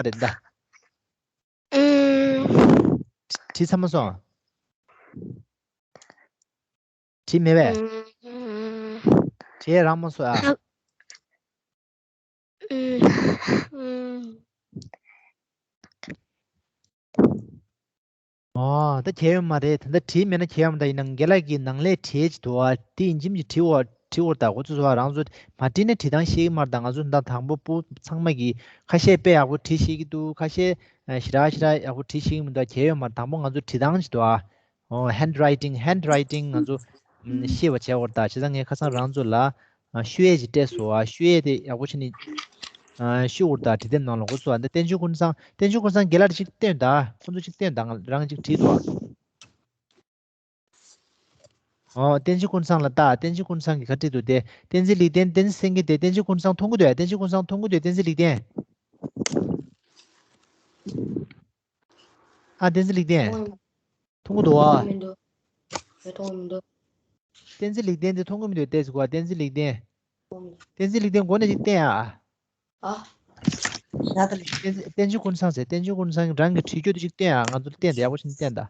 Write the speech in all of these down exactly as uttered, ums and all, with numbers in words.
རེད་ད། ཨུམ། བྲིས་ཚར་མ་སོང་། བྲིས་མེད་པས། ཨུམ། བྲིས་རང་མ་སོང་ཨ། ཨུམ། ཨུམ། ཨོ། ད་གལ་ཡོད་མ་རེད། ད་ལྟ་བྲིས་མེད་ན་གལ་ཡོད་མ་རེད། ད་ཡིན་ནའང་རྒན་ལགས་ཀྱིས་ནང་ལས་བྲིས་ཀྱི་འདུག་ཨ། དེ་ཡིན་གཅིག་མིན་གཅིག་བྲིས་འོ། བྲིས་འོ། ད་ཁོ་ཚོ་ཚོ་རང་ཚོ་མ་བྲིས་ན་བྲིས་སྟངས་ཤེས་ཀྱི་མ་རེད། ད་ང་ཚོ་ད་དང་པོ་སྤུ་གུ་ཚང་མ་གིས་ཁ་ཤས་དཔེ་ཡག་པོ་བྲིས་ཤེས་ཀྱི་འདུག་ཁ་ཤས་ཨ་ཞེ་དྲག་ཞེ་དྲག་ཡག་པོ་བྲིས་ཤེས་ཀྱི་མི་འདུག་གལ་ཡོད་མ་རེད། དང་པོ་ང་ཚོ་བྲིས་སྟངས་ཅིག་འདུག་ཨ། ཨོ། ཧེན་རའི་ཊིང་། ཧེན་རའི་ཊིང་ང་ཚོ་ཨམ་ཤེས་པ་བྱེད་དགོས་རེད་ད། བྱས་ཙང་ངས་ཁ་སང་རང་ཚོ་ལ་ཨ་བཤུ་ཡས་ཅིག་སྤྲད་སོང་ཨ། བཤུ་ཡས་དེ་ཡག་པོ་བྱས་ནས་ཨ་བཤུ་དགོས་རེད་ད། བྲིས་དེབ་ནང་ལ་འགོ་ཚུགས་ཨ། འདི་བསྟན་ཆོས་ཀུན་བཟང་། བསྟན་ཆོས་ཀུན་བཟང་རྒན་ལགས་ཅིག་བསྟན་ད། ཁོ་ཚོ་ཅིག་བསྟན་ད། ང་རང་ཅིག་བྲིས་འདུག་ཨ། ཨོ། བསྟན་ཆོས་ཀུན་བཟང་ལ་ལྟ། བསྟན་ཆོས་ཀུན་བཟང་གིས་ག་བྲིས་འདུག་དེ། བསྟན་འཛིན་ལེགས་ལྡན། བསྟན་འཛིན་སེང་གེ་དེ། བསྟན་ཆོས་ཀུན་བཟང་མཐོང་གི་འདུག་ཨ། བསྟན་ཆོས་ཀུན་བཟང་མཐོང་གི་འདུག་ཨ། བསྟན་འཛིན་ལེགས་ལྡན། ཨ། བསྟན་འཛིན་ལེགས་ལྡན། མཐོང་གི་འདུག་ཨ། མཐོང་གི་མི་འདུག་མཐོང་གི་མི་འདུག་བསྟན་འཛིན་ལེགས་ལྡན་དེ་མཐོང་གི་མི་འདུག་བལྟས་ཟིག་གོ། བསྟན་འཛིན་ལེགས་ལྡན། བསྟན་འཛིན་ལེགས་ལྡན་མགོ་ནས་ཅིག་བསྟན་ཨ། ཨ། ཡ་ད་ལེ། བསྟན་འཛིན་བསྟན་ཆོས་ཀུན་བཟང་ཟེར། བསྟན་ཆོས་ཀུན་བཟང་རང་གི་བྲིས་རྒྱུ་དེ་ཅིག་བསྟན་ཨ། ང་ཚོ་བསྟན་ད། ཡག་པོ་ཞིག་བསྟན་ད།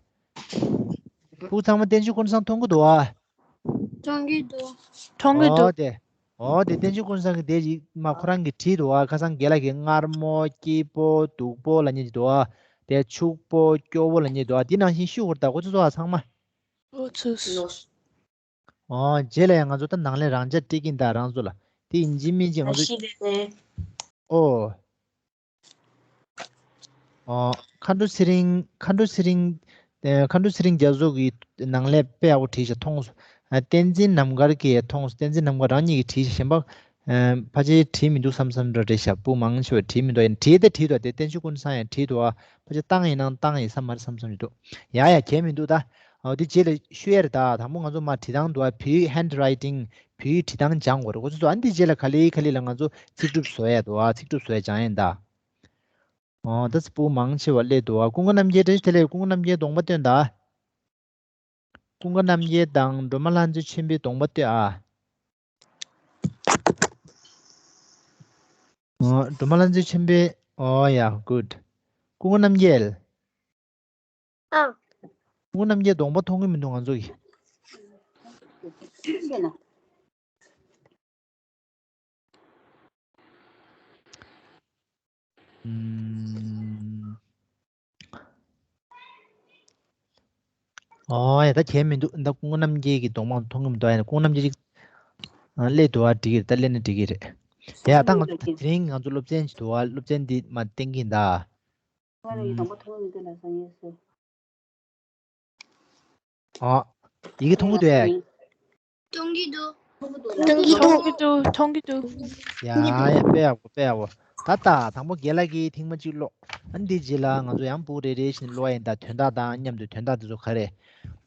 སྤུ་གུ་ཚང་མ་བསྟན་ཆོས་ཀུན་བཟང་མཐོང་གི་འདུག་ཨ། མཐོང་གི་འདུག་མཐོང་གི་འདུག་ཨོ་དེ། ཨོ་དེ་བསྟན་ཆོས་ཀུན་བཟང་གི་དེ་ཡིག་མ་ཁོ་རང་གིས་བྲིས་འདུག་ཨ། ཁ་སང་རྒན་ལགས་ཀྱིས་མངར་མོ། སྐྱིད་པོ། སྡུག་པོ་ལབ་མཁན་ཅིག་འདུག་ཨ། དེ་ཕྱུག་པོ། སྐྱོ་བོ་ལབ་མཁན་འདུག་ཨ། དེ་ནང་བཞིན་བཤུ་དགོས་རེད་ད། ཁོ་ཚོ་ཚོ་ཨ་ཚང་མ། ཨོ་ཚུ། ཨོ་རྗེས་ལ་ཡང་ང་ཚོ་ད་ནང་ལས་རང་འཇགས་སྤྲད་ཀྱིན་ད་རང་ཚོ་ལ། དེ་ཡིན་གཅིག་མིན་གཅིག་ང་ཚོ། ཨོ། ཨོ། མཁའ་འགྲོ་ཚེ་རིང་། མཁའ་འགྲོ་ཚེ་རིང་། ཨེ། མཁའ་འགྲོ་ཚེ་རིང་རྒྱ་མཚོ་གིས་ནང་ལས་དཔེ་ཡག་པོ་བྲིས་ཤག་མཐོང་སོང་། ཨ། བསྟན་འཛིན་ནམ་མཁར་གྱིས་མཐོང་སོང་། བསྟན་འཛིན་ནམ་མཁར་རང་ཉིད་ཀྱིས་བྲིས་ཤག་གཞན་པ་ཨ་ཕལ་ཆེར་བྲིས་མི་འདུག་བསམ་བསམ་འདྲ་རེད་ཤག་སྤུ་གུ་མང་ཆེ་བས་བྲིས་མི་འདུག་ཡིན་བྲིས་ཏེ་བྲིས་འདུག་དེ་བསྟན་ཆོས་ཀུན་བཟང་ཡང་བྲིས་འདུག་ཨ། ཕལ་ཆེར་བཏང་ཡིན་ནའང་བཏང་ཡིན་ས་མ་རེད་བསམ་བསམ་ཞིག་འདུག་ཡ་ཡ་གལ་མི་འདུག་ད། ཨོ་དེ་རྗེས་ལ་བཤུ་ཡས་རེད་ད། དང་པོ་ང་ཚོ་མར་བྲིས་སྟངས་འདུག་ཨ། བོད་ཡིག་ཧེན་རའི་ཊིང་། བོད་ཡིག་བྲིས་སྟངས་སྦྱང་དགོས་རེད། ཁོ་ཚོ་ཚོ་ཨ་འདི་རྗེས་ལ་ག་ལེ་ག་ལེ་ལ་ང་ཚོ་ཚིག་གྲུབ་བཟོ་ཡས་འདུག་ཨ། ཚིག་གྲུབ་བཟོ་ཡས་སྦྱང་ཡིན་ད། ཨོ་ད་སྤུ་གུ་མང་ཆེ་བ་སླེབས་འདུག་ཨ། ཀུན་དགའ་རྣམ་རྒྱལ་བཀྲ་ཤིས་བདེ་ལེགས། ཀུན་དགའ་རྣམ་རྒྱལ་གདོང་པ་སྟོན་ད། ཀུན་དགའ་རྣམ་རྒྱལ་དང་སྒྲོལ་མ་ལྷ་མཛེས་ཆེན་པོའི་གདོང་པ་སྟོན་ཨ། ཨོ་སྒྲོལ་མ་ལྷ་མཛེས་ཆེན་པོའི། ཨོ་ཡ་གུཌ། ཀུན་དགའ་རྣམ་རྒྱལ། ཨ། ཀུན་དགའ་རྣམ་རྒྱལ་གདོང་པ་མཐོང་གི་མི་འདུག་ང་ཚོ་གི། ཨུམ། ཨོ་ཡ་ད་གལ་མི་འདུག་ད་ཀུན་དགའ་རྣམ་རྒྱལ་གྱི་གདོང་པ་མཐོང་གི་མི་འདུག་ཡ་ན་ཀུན་དགའ་རྣམ་རྒྱལ་ཅིག་ཨ་སླེབས་འདུག་ཨ། འགྲིག་གི་རེད། ད་སླེབས་ན་འགྲིག་གི་རེད། དེ་ཡ་ད་ང་དེ་རིང་ང་ཚོ་སློབ་ཚན་ཅིག་འདུག་ཨ། སློབ་ཚན་འདི་མར་བསྟན་གྱིན་ད། ཨ། ཡི་གེ་མཐོང་གི་འདུག་ཨེ། མཐོང་གི་འདུག་མཐོང་གི་འདུག་མཐོང་གི་འདུག་ཡ་ཡ་དཔེ་ཡག་པོ་དཔེ་ཡག་པོ། ད་ལྟ་དང་པོ་རྒན་ལགས་ཀྱིས་ཐེངས་མ་གཅིག་ཀློག་ཨ་འདི་རྗེས་ལ་ང་ཚོ་ཡང་སྤུ་གུ་རེ་རེ་བཞིན་ཀློག་ཡིན་ད། དོན་དག་དང་མཉམ་དུ་དོན་དག་འདི་ཚོ་ག་རེ།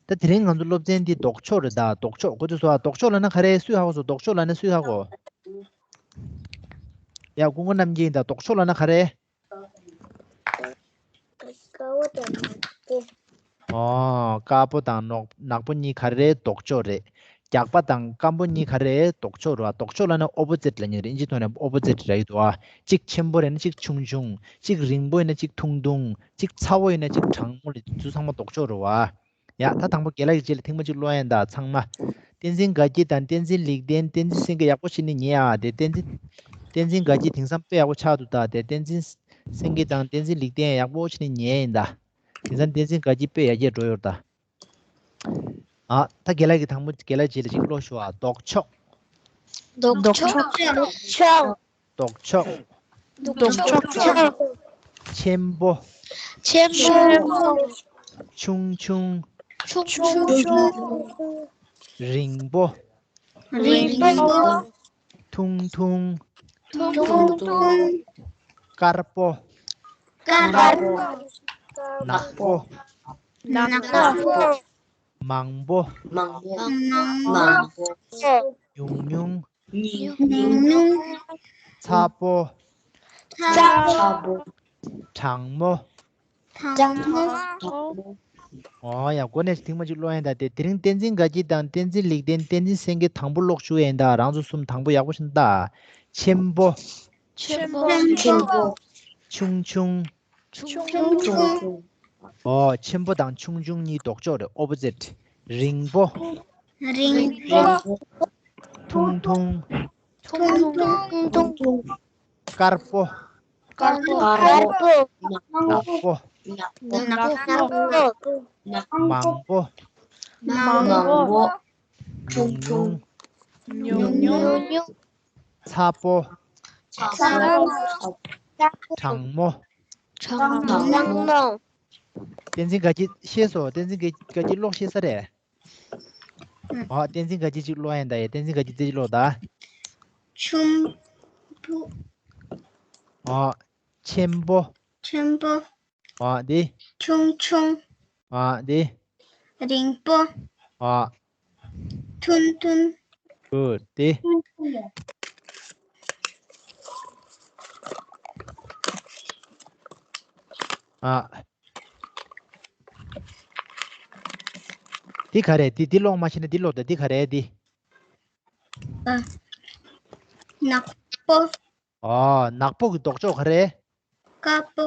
ད་དེ་རིང་ང་ཚོ་སློབ་ཚན་འདི་ལྡོག་ཕྱོགས་རེད་ད། ལྡོག་ཕྱོགས་གོ་ཚོད་སོ། ལྡོག་ཕྱོགས་ལབ་ན་ག་རེ་སུས་ཧ་གོ་སོང་། ལྡོག་ཕྱོགས་ལབ་ན་སུས་ཧ་གོ། ཡ་ཀུན་དགའ་རྣམ་རྒྱལ་ཡིན་ད། ལྡོག་ཕྱོགས་ལབ་ན་ག་རེ། དཀར་པོ་དང་ནག་པོ། ཨོ། དཀར་པོ་དང་ནག་ནག་པོ་གཉིས་ག་རེ་རེད། ལྡོག་ཕྱོགས་རེད། རྒྱགས་པ་དང་སྐམ་པོ་གཉིས་ག་རེ་རེད། ལྡོག་ཕྱོགས་རེད་བ། ལྡོག་ཕྱོགས་ལབ་ན་ཨོ་པོ་ཛིཊ་ལབ་མཁན་རེད། ཨིན་ཇིའི་ཐོག་ནས་ཨོ་པོ་ཛིཊ་རེད་འདུག་བ། གཅིག་ཆེན་པོ་རེད་ན་གཅིག་ཆུང་ཆུང་། གཅིག་རིང་པོ་ཡིན་ན་གཅིག་ཐུང་ཐུང་། གཅིག་ཚ་བོ་ཡིན་ན་གཅིག་གྲང་མོ་རེད། འདི་ཚོ་ཚང་མ་ལྡོག་ཕྱོགས་རེད་བ། ཡ་ད་དང་པོ་རྒན་ལགས་ཀྱི་རྗེས་ལ་ཐེངས་མ་གཅིག་ཀློག་ཡིན་ད་ཚང་མ། བསྟན་འཛིན་དགའ་སྐྱིད་དང་བསྟན་འཛིན་ལེགས་ལྡན། བསྟན་འཛིན་སེང་གེ་ཡག་པོ་བྱས་ནས་ཉན་ཨ། དེ་བསྟན་འཛིན། བསྟན་འཛིན་དགའ་སྐྱིད་དེང་སང་དཔེ་ཡག་པོ་ཆགས་འདུག་ད། དེ་བསྟན་འཛིན་སེང་གེ་དང་བསྟན་འཛིན་ལེགས་ལྡན་ཡག་པོ་བྱས་ནས་ཉན་ཡིན་ད། དེང་སང་བསྟན་འཛིན་དགའ་སྐྱིད་དཔེ་ཡར་རྒྱས་འགྲོ་ཡོད་ད། ཨ་ད་རྒན་ལགས་ཀྱིས་དང་པོ་རྒན་ལགས་རྗེས་ལ་ཅིག་ཀློག་ཞུ་ཨ། ལྡོག་ཕྱོགས། ལྡོག་ཕྱོགས། ལྡོག་ཕྱོགས། ལྡོག་ཕྱོགས། ཆེན་པོ། ཆེན་པོ། ཆུང་ཆུང་། ཆུང་ཆུང་། རིང་པོ། རིང་པོ། ཐུང་ཐུང་། ཐུང་ཐུང་། དཀར་པོ། དཀར་པོ། ནག་པོ། ནག་པོ། མང་པོ། མང་པོ། ཉུང་ཉུང་། ཉུང་ཉུང་། ཚ་པོ། ཚ་པོ། གྲང་མོ། གྲང་མོ། ཨོ་ཡ། འགོ་ནས་ཐེངས་མ་གཅིག་ཀློག་ཡིན་ད། དེ་དེ་རིང་བསྟན་འཛིན་དགའ་སྐྱིད་དང་བསྟན་འཛིན་ལེགས་ལྡན། བསྟན་འཛིན་སེང་གེ་དང་པོ་ཀློག་བཅུག་ཡིན་ད། རང་ཚོ་གསུམ་དང་པོ་ཡག་པོ་ཞིག་ལྟ། ཆེན་པོ། ཆེན་པོ། ཆེན་པོ། ཆུང་ཆུང་། ཆུང་ཆུང་། ཆུང་ཆུང་། ཨོ། ཆེན་པོ་དང་ཆུང་ཆུང་གཉིས་ལྡོག་ཕྱོགས་རེད། ཨོ་པོ་ཛིཊ། རིང་པོ། རིང་པོ། ཐུང་ཐུང་། ཐུང་ཐུང་། དཀར་པོ། དཀར་པོ། ནག་པོ། མང་པོ། མང་པོ། ཉུང་ཉུང་། ཉུང་ཉུང་། ཚ་པོ། ཚ་པོ། གྲང་མོ། གྲང་མོ། བསྟན་འཛིན་དགའ་སྐྱིད་ཤེས་སོང་། བསྟན་འཛིན་དགའ་སྐྱིད་ཀློག་ཤེས་ས་རེད། ཨ། བསྟན་འཛིན་དགའ་སྐྱིད་ཅིག་ཀློག་ཡིན་ད་ཡ། བསྟན་འཛིན་དགའ་སྐྱིད་ཅིག་ཀློག་ད། ཆུང་པོ། ཨ། ཆེན་པོ། ཆེན་པོ། ཨ། དེ། ཆུང་ཆུང་། ཨ། དེ། རིང་པོ། ཨ། ཐུང་ཐུང་། གུཌ། དེ། ཨ། འདི་ག་རེད། འདི་འདི་ཀློག་མ་ཤེས་ན་འདི་ཀློག་དང་། འདི་ག་རེད་འདི། ཨ། ནག་པོ། ཨོ། ནག་པོ་གི་ལྡོག་ཕྱོགས་ག་རེད། དཀར་པོ།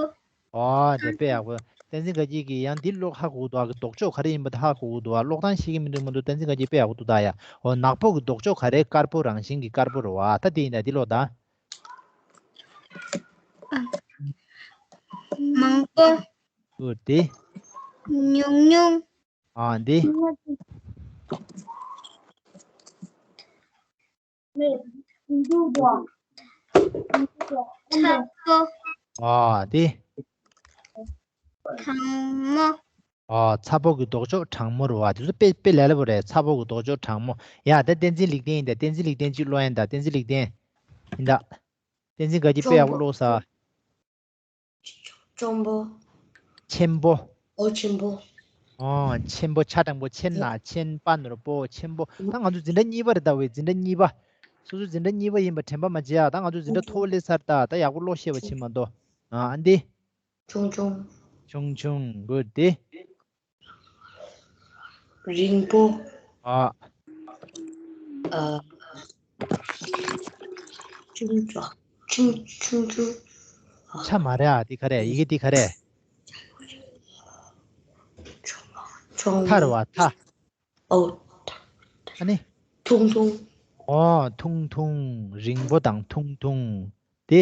ཨོ། དེ་དཔེ་ཡག་པོ། བསྟན་འཛིན་དགའ་སྐྱིད་ཀྱིས་ཡང་འདི་ཀློག་ཧ་གོ་འདུག་ག་ལྡོག་ཕྱོགས་ག་རེ་ཡིན་པ་དེ་ཧ་གོ་གི་འདུག་ག་ཀློག་སྟངས་ཤེས་ཀྱི་མི་འདུག་མ་གཏོགས། བསྟན་འཛིན་དགའ་སྐྱིད་དཔེ་ཡག་པོ་འདུག་ད་ཡ། ཨོ། ནག་པོ་གི་ལྡོག་ཕྱོགས་ག་རེ། དཀར་པོ། རང་བཞིན་གྱི་དཀར་པོ་རེད་བ། ད་དེ་ཡིན་ད། འདི་ཀློག་ད། མང་པོ། ཨོ། དེ། ཉུང་ཉུང་། ཨ། འདི། ཚ་པོ། ཨ། འདི། གྲང་མོ། ཨ། ཚ་པོ་གི་ལྡོག་ཕྱོགས་གྲང་མོ་རེད་བ། དེ་ཚོ་དཔེ་དཔེ་ལས་སླ་པོ་རེད། ཚ་པོ་གི་ལྡོག་ཕྱོགས་གྲང་མོ། ཡ། ད་བསྟན་འཛིན་ལེགས་ལྡན་ཡིན་ད། བསྟན་འཛིན་ལེགས་ལྡན་ཅིག་ཀློག་ཡིན་ད། བསྟན་འཛིན་ལེགས་ལྡན་ཡིན་ད། བསྟན་འཛིན་དགའ་སྐྱིད་དཔེ་ཡག་པོ་ཀློག་ས། གཅུང་པོ། ཆེན་པོ། ཨོ། ཆེན་པོ། ཨོ། ཆེན་པོ། ཆ་དྲང་པོ། ཆེན་ན་ཆེན། པ་ནོར་པོ། ཆེན་པོ། ད་ང་ཚོ་འཛིན་གྲྭ་གཉིས་པ་རེད་ད། འོ། འཛིན་གྲྭ་གཉིས་པ། སོ་སོ་འཛིན་གྲྭ་གཉིས་པ་ཡིན་པ་དྲན་པ་མ་བརྗེད་ཨ། ད་ང་ཚོ་འཛིན་གྲྭ་མཐོ་པོ་སླེབས་ཚར་ད། ད་ཡག་པོ་ཀློག་ཤེས་པ་བྱེད་མ་གཏོགས། ཨ། ཨ། འདི། ཆུང་ཆུང་། ཆུང་ཆུང་། གུཌ། འདི། རིང་པོ། ཨ། ཨ། ཆུང་ཆུང་། ཆུང་ཆུང་། ཆ་མ་རེད་ཨ། འདི་ག་རེ། ཡི་གེ་འདི་ག་རེ། ཆུང་། ཐ་རེད་བ། ཐ། ཨོ། ཨ་ནི། ཐུང་ཐུང་། ཨོ། ཐུང་ཐུང་། རིང་པོ་དང་ཐུང་ཐུང་། དེ།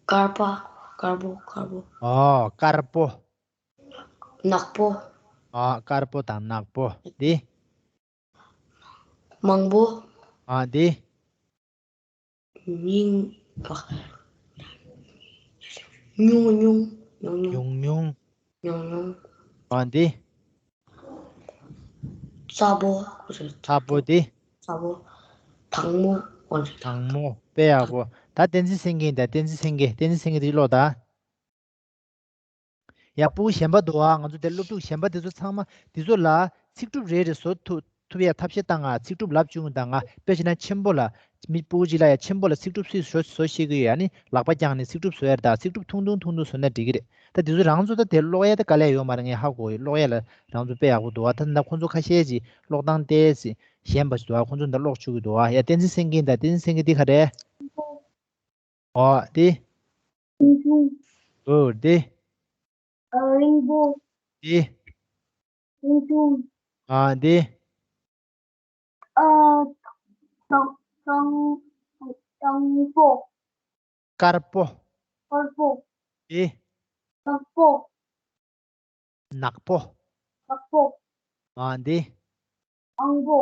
དཀར་པོ། དཀར་པོ། དཀར་པོ། ཨོ། དཀར་པོ། ནག་པོ། ཨ། དཀར་པོ་དང་ནག་པོ། དེ། མང་པོ། ཨ། དེ། ཉིང་། ཉུང་ཉུང་། ཉུང་ཉུང་། ཉུང་ཉུང་། ཉུང་ཉུང་། ཨ། འདི། ཚ་པོ། ཚ་པོ་འདི། ཚ་པོ། དྭངས་མོ། དྭངས་མོ། དཔེ་ཡག་པོ། ད་བསྟན་འཛིན་སེང་གེ་ཡིན་ད། བསྟན་འཛིན་སེང་གེ། བསྟན་འཛིན་སེང་གེ་འདི་ཀློག་ད། ཡ། ཕྲུ་གུ་གཞན་པ་འདུག་ཨ། ང་ཚོ་དེ་སློབ་ཕྲུག་གཞན་པ་དེ་ཚོ་ཚང་མ་དེ་ཚོ་ལ་ཚིག་གྲུབ་རེ་རེ་བཟོ་ཐུབ་ཐུབ་ཡ་ཐབས་ཤེས་བཏང་ང་། ཚིག་གྲུབ་ལབ་བཅུག་དང་ང་། དཔེ་བྱས་ན་ཆེན་པོ་ལ། མི་ཕྲུ་གུ་གཅིག་ལ་ཡ་ཆེན་པོ་ལ་ཚིག་གྲུབ་སུས་བཟོ་བཟོ་ཤེས་ཀྱི་ཡོད། ཨ་ནི་ལག་པ་བརྐྱངས་ནས་ཚིག་གྲུབ་བཟོ་ཡ་རེད་ད། ཚིག་གྲུབ་ཐུང་ཐུང་ཐུང་ཐུང་བཟོ་ན་འགྲིག་གི་རེད། ད་དེ་ཚོ་རང་ཚོ་ད་དེ་ཀློག་ཡ་ད་དཀའ་ལས་ཡོད་མ་རེད། ངས་ཧ་གོ་ཡོད། ཀློག་ཡ་ལ་རང་ཚོ་དཔེ་ཡག་པོ་འདུག་ཨ། ད་ད་ཁོང་ཚོ་ཁ་ཤས་ཀྱིས་ཀློག་སྟངས་ཏོག་ཙམ་ཞན་པ་ཞིག་འདུག་ཨ། ཁོང་ཚོ་ད་ཀློག་བཅུག་གི་འདུག་ཨ། ཡ། བསྟན་འཛིན་སེང་གེ་ད། བསྟན་འཛིན་སེང་གེ་འདི་ག་རེད། ཨོ། འདི། ཆུང་ཆུང་། ཨོ། འདི། ཨ། རིང་པོ། འདི། ཆུང་ཆུང་། ཨ། འདི། ཨ། དང་། དང་། དང་པོ། དཀར་པོ། དཀར་པོ། འདི། ནག་པོ། ནག་པོ། ནག་པོ། ཨ། འདི། དྭངས་པོ།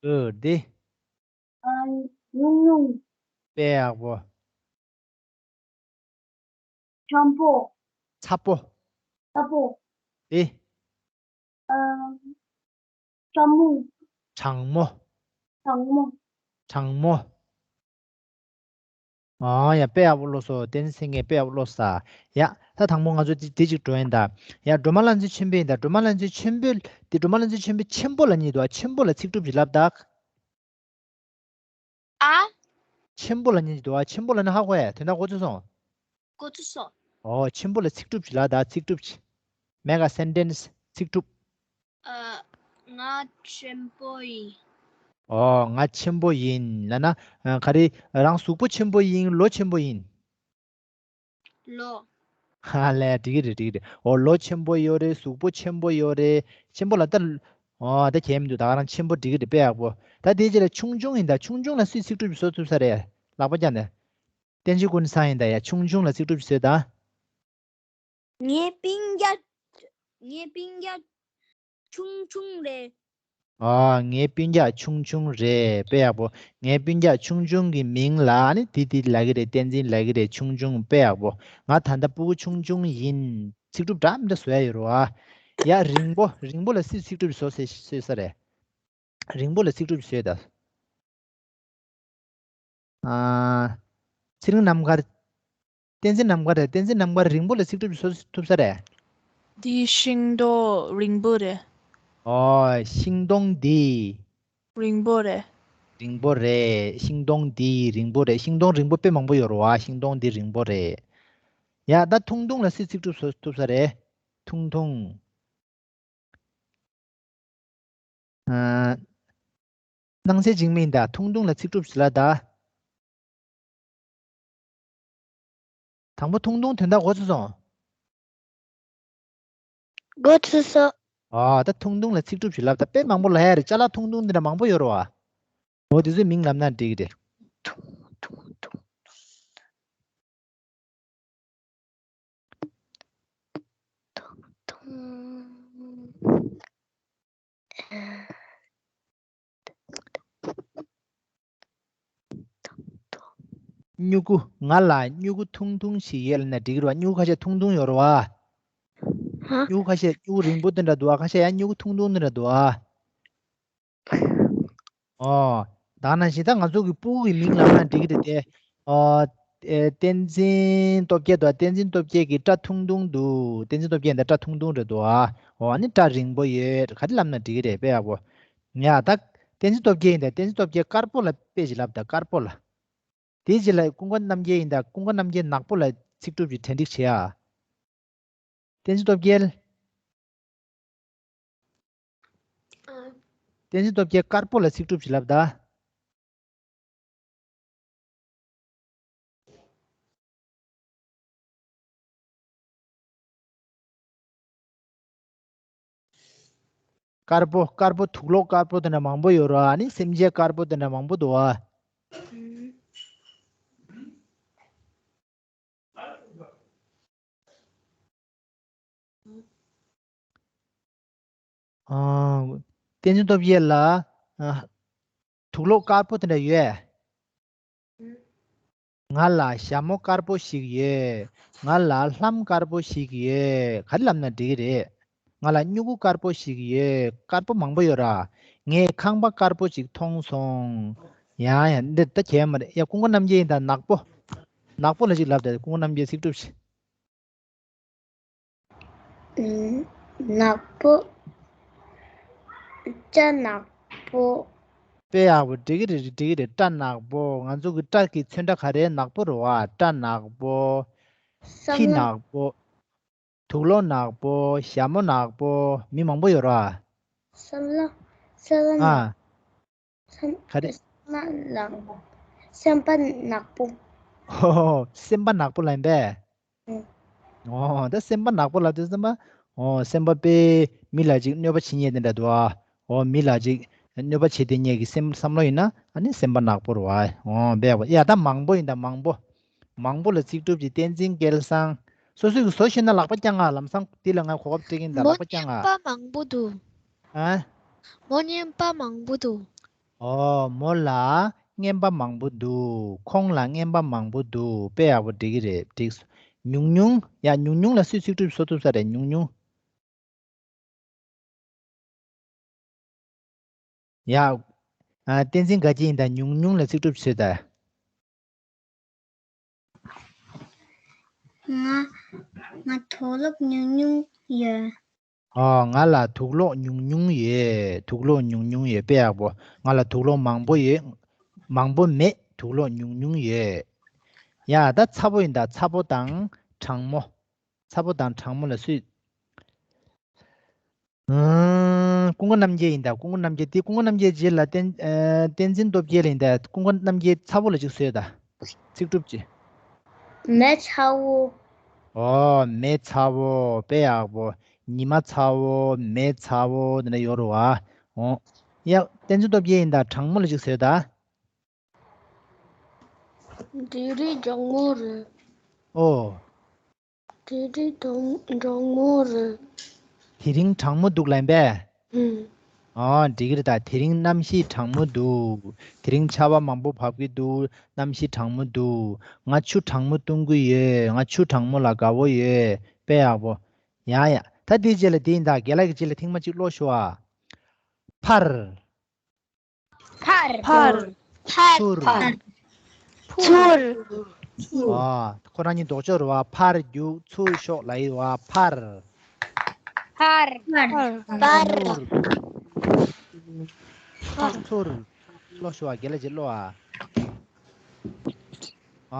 ཨོ། འདི། ཨ། ཉུང་ཉུང་། དཔེ་ཡག་པོ། འཇམ་པོ། ཚ་པོ། ཚ་པོ། འདི། ཨ། གྲང་མོ། གྲང་མོ། གྲང་མོ། གྲང་མོ། ཨ། ཡ། དཔེ་ཡག་པོ་ཀློག་སོང་། བསྟན་འཛིན་སེང་གེ་དཔེ་ཡག་པོ་ཀློག་ས། ཡ། ད་དང་པོ་ང་ཚོ་འདི་འདི་གཅིག་འགྲོ་ཡིན་ད། ཡ། སྒྲོལ་མ་བླ་མཚན་ཆེན་པོ་ཡིན་ད། སྒྲོལ་མ་བླ་མཚན་ཆེན་པོ་འདི། སྒྲོལ་མ་བླ་མཚན་ཆེན་པོ་ཆེན་པོ་ལ་གཉིས་འདུག་ཨ། ཆེན་པོ་ལ་ཚིག་གྲུབ་ཅིག་ལབ་ད། ཨ། ཆེན་པོ་ལ་གཉིས་འདུག་ཨ། ཆེན་པོ་ལབ་ན་ཧ་གོ་ཡ། དོན་དག་གོ་ཚོད་སོང་། གོ་ཚོད་སོང་། ཨོ། ཆེན་པོ་ལ་ཚིག་གྲུབ་ཅིག་ལབ་ད། ཚིག་གྲུབ་ཅིག Make a sentence. ཚིག་གྲུབ། ཨ། ང་ཆེན་པོ་ཡིན། ཨོ། ང་ཆེན་པོ་ཡིན་ལབ་ན། ཨ། ག་རེ། རང་གཟུགས་པོ་ཆེན་པོ་ཡིན། ལོ་ཆེན་པོ་ཡིན། ལོ། ཧ་ལས། འགྲིག་གི་རེད། འགྲིག་གི་རེད། འོ། ལོ་ཆེན་པོ་ཡོད་རེད། གཟུགས་པོ་ཆེན་པོ་ཡོད་རེད། ཆེན་པོ་ལ་ད། འོ། ད་གལ་མི་འདུག་ད་ག་རང་ཆེན་པོ། འགྲིག་གི་རེད། དཔེ་ཡག་པོ། ད་དེའི་རྗེས་ལ་ཆུང་ཆུང་ཡིན་ད། ཆུང་ཆུང་ལ་སུས་ཚིག་གྲུབ་ཅིག་བཟོ་ཐུབ་ས་རེད། ལག་པ་བརྐྱངས་ནས། བསྟན་ཆོས་ཀུན་བཟང་ཡིན་ད་ཡ། ཆུང་ཆུང་ལ་ཚིག་གྲུབ་ཅིག་བཟོས་ད། ངའི་སྤུན་ཀྱག་ངའི་སྤུན་ཀྱག་ཆུང་ཆུང་རེད། ཨ། ངའི་སྤུན་ཀྱག་ཆུང་ཆུང་རེད། དཔེ་ཡག་པོ། ངའི་སྤུན་ཀྱག་ཆུང་ཆུང་གི་མིང་ལ་ནི་དེ་དེ་ལབ་ཀྱི་རེད། བསྟན་འཛིན་ལབ་ཀྱི་རེད། ཆུང་ཆུང་། དཔེ་ཡག་པོ། ང་ད་ལྟ་སྤུ་གུ་ཆུང་ཆུང་ཡིན། ཚིག་གྲུབ་འདྲ་མི་འདྲ་བཟོ་ཡ་ཡོད་རེད་བ། ཡ། རིང་པོ། རིང་པོ་ལ་སུས་ཚིག་གྲུབ་བཟོ་ཟེར་ཟེར་ས་རེད། རིང་པོ་ལ་ཚིག་གྲུབ་བཟོས་ད། ཨ། ཚེ་རིང་རྣམ་དཀར། བསྟན་འཛིན་རྣམ་དཀར་རེད། བསྟན་འཛིན་རྣམ་དཀར་རིང་པོ་ལ་ཚིག་གྲུབ་བཟོ་ཐུབ་ས་རེད། འདི་ཤིང་ཏོག་རིང་པོ་རེད། ཨོ། ཤིང་སྡོང་འདི། རིང་པོ་རེད། རིང་པོ་རེད། ཤིང་སྡོང་འདི་རིང་པོ་རེད། ཤིང་སྡོང་རིང་པོ་དཔེ་མང་པོ་ཡོད་རེད་བ། ཤིང་སྡོང་འདི་རིང་པོ་རེད། ཡ། ད་ཐུང་ཐུང་ལ་སུས་ཚིག་གྲུབ་བཟོ་ཐུབ་ས་རེད། ཐུང་ཐུང་། ཨ། སྣང་གསལ་འཇིགས་མེད་ཡིན་ད། ཐུང་ཐུང་ལ་ཚིག་གྲུབ་ཅིག་ལབ་ད། དང་པོ་ཐུང་ཐུང་དོན་དག་གོ་ཚོད་སོང་། གོ་ཚོད་སོང་། ཨ། ད་ཐུང་ཐུང་ལ་ཚིག་གྲུབ་ཅིག་ལབ་ད། དཔེ་མང་པོ་ལབ་ཡ་རེད། ཅ་ལག་ཐུང་ཐུང་འདི་འདྲ་མང་པོ་ཡོད་རེད་བ། འོ། དེ་ཚོའི་མིང་ལབ་ན་འགྲིག་གི་རེད། ཐུང་ཐུང་ཐུང་། ཐུང་ཐུང་། སྨྱུ་གུ། ང་ལ་སྨྱུ་གུ་ཐུང་ཐུང་ཞིག་ཡོད་ལབ་ན་འགྲིག་གི་རེད་བ། སྨྱུ་གུ་ཁ་ཤས་ཐུང་ཐུང་ཡོད་རེད་བ། ཧ། སྨྱུ་གུ་ཁ་ཤས་སྨྱུ་གུ་རིང་པོ་དེ་འདྲ་འདུག་བ། ཁ་ཤས་ཡང་སྨྱུ་གུ་ཐུང་ཐུང་དེ་འདྲ་འདུག་བ། ཨོ། ད་ནང་བཞིན་ད་ང་ཚོ་གི་སྤུ་གུ་གི་མིང་ལབ་ན་འགྲིག་གི་རེད་དེ། ཨོ། ཨེ། བསྟན་འཛིན་སྟོབས་རྒྱལ་འདུག་བ། བསྟན་འཛིན་སྟོབས་རྒྱལ་གྱི་སྐྲ་ཐུང་ཐུང་འདུག་བསྟན་འཛིན་སྟོབས་རྒྱལ་འདི་སྐྲ་ཐུང་ཐུང་རེད་འདུག་བ། ཨོ། ཨ་ནི་སྐྲ་རིང་པོ་ཡོད། ག་རེ་ལབ་ན་འགྲིག་གི་རེད། དཔེ་ཡག་པོ། ཡ། ད་བསྟན་འཛིན་སྟོབས་རྒྱལ་ཡིན་ད། བསྟན་འཛིན་སྟོབས་རྒྱལ་དཀར་པོ་ལ་དཔེ་ཞིག་ལབ་ད། དཀར་པོ་ལ། དེའི་རྗེས་ལ་ཀུན་དགའ་རྣམ་རྒྱལ་ཡིན་ད། ཀུན་དགའ་རྣམ་རྒྱལ་ནག་པོ་ལ་ཚིག་གྲུབ་ཅིག་གྲ་སྒྲིག་བྱེད་ཨ། བསྟན་འཛིན་སྟོབས་རྒྱལ། ཨ། བསྟན་འཛིན་སྟོབས་རྒྱལ་དཀར་པོ་ལ་ཚིག་གྲུབ་ཅིག་ལབ་ད། དཀར་པོ། དཀར་པོ། དུག་སློག་དཀར་པོ་དེ་འདྲ་མང་པོ་ཡོད་རེད་བ། ཨ་ནི་སེམས་ཅན་དཀར་པོ་དེ་འདྲ་མང་པོ་འདུག་བ། ཨུམ། ཨ། བསྟན་འཛིན་སྟོབས་རྒྱལ་ལ། ཨ། དུག་སློག་དཀར་པོ་དེ་འདྲ་ཡོད། ང་ལ་ཞྭ་མོ་དཀར་པོ་ཞིག་ཡོད། ང་ལ་ལྷམ་དཀར་པོ་ཞིག་ཡོད། ག་རེ་ལབ་ན་འགྲིག་གི་རེད། ང་ལ་སྨྱུ་གུ་དཀར་པོ་ཞིག་ཡོད། དཀར་པོ་མང་པོ་ཡོད་ར། ངས་ཁང་པ་དཀར་པོ་ཞིག་མཐོང་སོང་། ཡང་ཡང་འདི་ད་གལ་མ་རེད། ཡ། ཀུན་དགའ་རྣམ་རྒྱལ་ཡིན་ད། ནག་པོ། ནག་པོ་ལ་ཅིག་ལབ་ད། ཀུན་དགའ་རྣམ་རྒྱལ་ཚིག་གྲུབ་ཤིག་ཨུམ། ནག་པོ། སྐྲ་ནག་པོ། དཔེ་ཡག་པོ། འགྲིག་གི་རེད། འགྲིག་གི་རེད། སྐྲ་ནག་པོ། ང་ཚོ་གི་སྐྲ་གི་ཚོན་ཁྲ་ག་རེ་ནག་པོ་རེད་བ། སྐྲ་ནག་པོ། ཁྱི་ནག་པོ། དུག་སློག་ནག་པོ། ཞྭ་མོ་ནག་པོ། མི་མང་པོ་ཡོད་ར། སེམས་ལ། སེམས་ལ་ཨ། ནག་སེམས། ག་རེ། སེམས་ལ་ནག་པོ། སེམས་པ་ནག་པོ། ཧོ་ཧོ། སེམས་པ་ནག་པོ་ལབ་པས། ཨོ། ད་སེམས་པ་ནག་པོ་ལབ་དུས་ཙམ་པ། ཨོ། སེམས་པ་དཔེ་མི་ལ་ཅིག་གནོད་པ་བྱེད་མཁན་དེ་འདྲ་འདུག་ཨ། ཨོ། མི་ལ་ཅིག་གནོད་པ་བྱེད་དེ་མཁན་གྱི་སེམས་བསམ་བློ་ཡིན་ན། ཨ་ནི་སེམས་པ་ནག་པོ་རེད་བ། ཨོ། དཔེ་ཡག་པོ། ཡ། ད་མང་པོ་ཡིན་ད། མང་པོ། མང་པོ་ལ་ཚིག་གྲུབ་ཅིག་བསྟན་འཛིན་སྐལ་བཟང་། སོ་སོ་གིས་བཟོ་ཤེས་ན་ལག་པ་བརྐྱངས་ཨ། ལམ་སང་འདི་ལ་ང་གོ་སྐབས་སྤྲད་ཀྱིན་ད། ལག་པ་བརྐྱངས་ཨ། མོ་བརྙན་པ་མང་པོ་འདུག་ཨ། མོ་བརྙན་པ་མང་པོ་འདུག་ཨོ། མོ་ལ་བརྙན་པ་མང་པོ་འདུག་ཁོང་ལ་བརྙན་པ་མང་པོ་འདུག་དཔེ་ཡག་པོ། འགྲིག་གི་རེད། འགྲིག་སོང་། ཉུང་ཉུང་། ཡ། ཉུང་ཉུང་ལ་སུས་ཚིག་གྲུབ་བཟོ་ཐུབ་ས་རེད། ཉུང་ཉུང་། ཡ། ཨ། བསྟན་འཛིན་དགའ་སྐྱིད་ཡིན་ད། ཉུང་ཉུང་ལ་ཚིག་གྲུབ་བཟོས་ད། ང་། ང་དུག་སློག་ཉུང་ཉུང་ཡོད། ཨོ། ང་ལ་དུག་སློག་ཉུང་ཉུང་ཡོད། དུག་སློག་ཉུང་ཉུང་ཡོད། དཔེ་ཡག་པོ། ང་ལ་དུག་སློག་མང་པོ་ཡོད། མང་པོ་མེད། དུག་སློག་ཉུང་ཉུང་ཡོད། ཡ། ད་ཚ་པོ་ཡིན་ད། ཚ་པོ་དང་གྲང་མོ། ཚ་པོ་དང་གྲང་མོ་ལ་སུས། ཨང་། ཀུན་དགའ་རྣམ་རྒྱལ་ཡིན་ད། ཀུན་དགའ་རྣམ་རྒྱལ། དེ་ཀུན་དགའ་རྣམ་རྒྱལ་རྗེས་ལ་བསྟན། ཨ། བསྟན་འཛིན་སྟོབས་རྒྱལ་ཡིན་ད། ཀུན་དགའ་རྣམ་རྒྱལ་ཚ་པོ་ལ་ཅིག་བཟོས་ད། ཚིག་གྲུབ་ཅིག་མེ་ཚ་པོ། ཨོ། མེ་ཚ་བོ། དཔེ་ཡག་པོ། ཉི་མ་ཚ་བོ། མེ་ཚ་བོ། འདི་འདྲ་ཡོད་རེད་བ། ཨོ། ཡ། བསྟན་འཛིན་སྟོབས་རྒྱལ་ཡིན་ད། གྲང་མོ་ལ་ཅིག་ཟེར་ད། དེ་རིང་གྲང་མོ་རེད། ཨོ། དེ་རིང་གྲང་གྲང་མོ་རེད། དེ་རིང་གྲང་མོ་འདུག་ལབ་པས། ཨུམ། ཨོ། འགྲིག་གི་རེད་ད། དེ་རིང་གནམ་གཤིས་གྲང་མོ་འདུག་དེ་རིང་ཆར་པ་མང་པོ་བབས་ཀྱི་འདུག་གནམ་གཤིས་གྲང་མོ་འདུག་ང་ཆུ་གྲང་མོ་བཏུང་གི་ཡོད། ང་ཆུ་གྲང་མོ་ལ་དགའ་བོ་ཡོད། དཔེ་ཡག་པོ། ཡ་ཡ། ད་དེའི་རྗེས་ལ་དེ་ཡིན་ད། རྒན་ལགས་ཀྱི་རྗེས་ལ་ཐེངས་མ་གཅིག་ཀློག་ཞུ་ཨ། ཕར། ཕར། ཕར། ཕར། ཚུར། ཕར། ཚུར། ཚུར། ཨ། ཁོ་རང་གཉིས་ལྡོག་ཕྱོགས་རེད་བ། ཕར་རྒྱུག་ཚུར་ཤོག་ལབ་ཡོད་བ། ཕར། ཕར། ཕར། ཕར། ཚུར། ཚུར། ཀློག་ཞུ་བ། རྒན་ལགས་ཀྱིས་ཀློག་ཨ།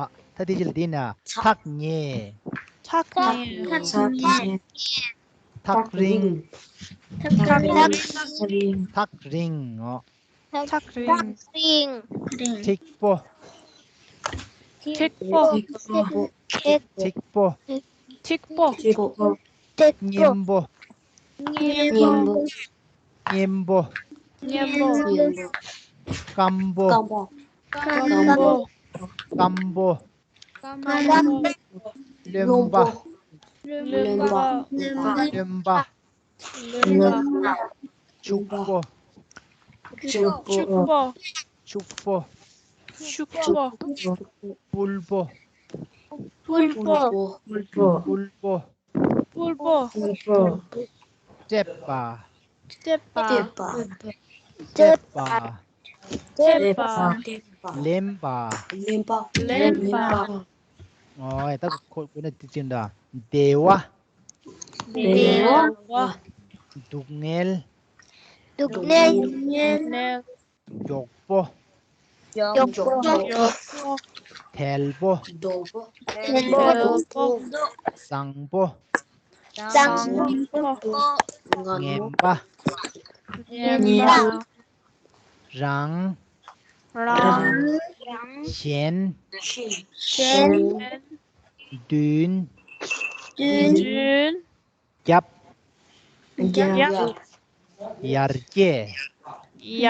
ཨ། ད་དེ་རྗེས་ལ་དེ་ན། ཐག་ཉེ། ཐག་ཉེ། ཐག་ཉེ། ཐག་རིང་། ཐག་རིང་། ཐག་རིང་། ཨོ། ཐག་རིང་། ཐག་རིང་། ཐིག་པོ། ཐིག་པོ། ཐིག་པོ། ཐིག་པོ། ཐིག་པོ། ཐིག་པོ། ཐིག་པོ། སྙན་པོ། སྙན་པོ། སྙན་པོ། སྙན་པོ། སྐམ་པོ། སྐམ་པོ། སྐམ་པོ། སྐམ་པོ། སྐམ་པོ། རློན་པ། རློན་པ། རློན་པ། རློན་པ། ཕྱུག་པོ། ཕྱུག་པོ། ཕྱུག་པོ། ཕྱུག་པོ། ཕྱུག་པོ། ཕུལ་པོ། ཕུལ་པོ། ཕུལ་པོ། ཕུལ་པོ། ཕུལ་པོ། ཕུལ་པོ། སྲེད་པ། སྲེད་པ། སྲེད་པ། སྲེད་པ། སྲེད་པ། ལེན་པ། ལེན་པ། ལེན་པ། ཨོ་ཡ། ད་ཁོ་ཁོ་ན་དེ་ཅི་འདྲ། བདེ་བ། བདེ་བ། སྡུག་བསྔལ། སྡུག་བསྔལ། སྡུག་བསྔལ། མགྱོགས་པོ། མགྱོགས་པོ། མགྱོགས་པོ། དལ་པོ། དལ་པོ། བཟང་པོ། བཟང་པོ། ངན་པ། ངན་པ། རང་། རང་། གཞན། གཞན། བདུན། བདུན། བརྒྱབ། བརྒྱབ། ཡར་སྐྱེད།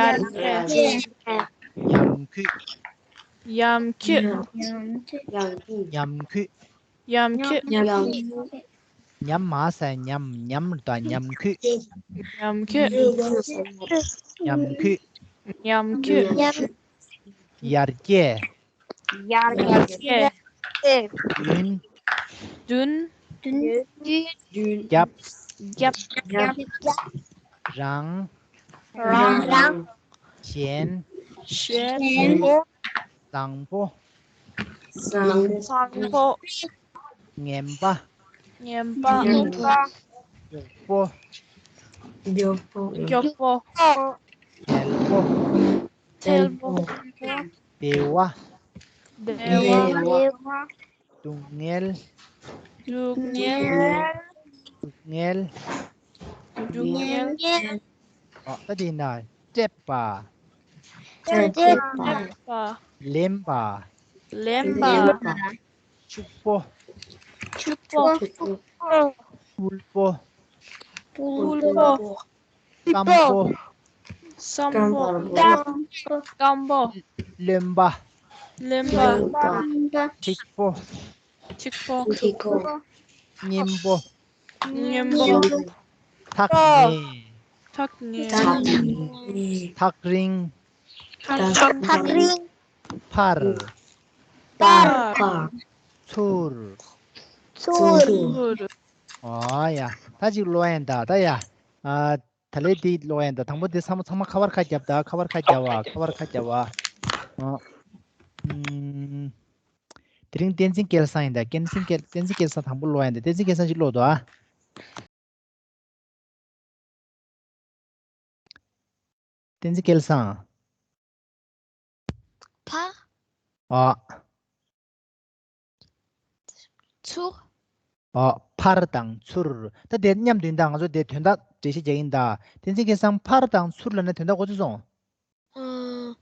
ཡར་སྐྱེད། ཉམས་རྒུད། ཉམས་རྒུད། ཉམས་རྒུད། ཉམས་རྒུད། ཉམས་མ་ཟེར། ཉམས། ཉམས་དང་ཉམས་རྒུད། ཉམས་རྒུད། ཉམས་རྒུད། ཉམས་རྒུད། ཡར་སྐྱེད། ཡར་སྐྱེད། བདུན། བདུན། བརྒྱབ། བརྒྱབ། རང་། རང་། གཞན། གཞན། བཟང་པོ། བཟང་པོ། ངན་པ། ངན་པ། མགྱོགས་པོ། མགྱོགས་པོ། དལ་པོ། དལ་པོ། བདེ་བ། བདེ་བ། སྡུག་བསྔལ། སྡུག་བསྔལ། སྡུག་བསྔལ། སྡུག་བསྔལ། ཨ། ད་དེ་ན། སྲེད་པ། སྲེད་པ། ལེན་པ། ལེན་པ། ཕྱུག་པོ། ཕྱུག་པོ། ཕུལ་པོ། ཕུལ་པོ། སྐམ་པོ། སྐམ་པོ། སྐམ་པོ། རློན་པ། རློན་པ། འཐིག་པོ། འཐིག་པོ། སྙན་པོ། སྙན་པོ། ཐག་ཉེ། ཐག་ཉེ། ཐག་རིང་། ཐག་རིང་། ཕར། ཕར། ཚུར། ཚུར། ཨོ་ཡ། ད་ཅིག་ཀློག་ཡིན་ད། ད་ཡ། ཨ། ད་ལས་འདི་ཀློག་ཡིན་ད། དང་པོ་འདི་ཚང་མ་ཚང་མ་ཁ་པར་ཁ་རྒྱབ་ད། ཁ་པར་ཁ་རྒྱབ་བ། ཁ་པར་ཁ་རྒྱབ་བ། ཨ། ཨུམ། དེ་རིང་བསྟན་འཛིན་སྐལ་བཟང་ཡིན་ད། བསྟན་འཛིན་སྐལ། བསྟན་འཛིན་སྐལ་བཟང་དང་པོ་ཀློག་ཡིན་ད། བསྟན་འཛིན་སྐལ་བཟང་ཅིག་ཀློག་དོ་ཨ། བསྟན་འཛིན་སྐལ་བཟང་། ཕ། ཨ། ཚུར། ཨ། ཕར་དང་ཚུར། ད་དེ་མཉམ་དུ་ཡིན་ད། ང་ཚོ་དེ་དོན་དག་འགྲེལ་བཤད་རྒྱག་ཡིན་ད། བསྟན་འཛིན་སྐལ་བཟང་། ཕར་དང་ཚུར་ལབ་ན་དོན་དག་གོ་ཚོད་སོང་། ཨ།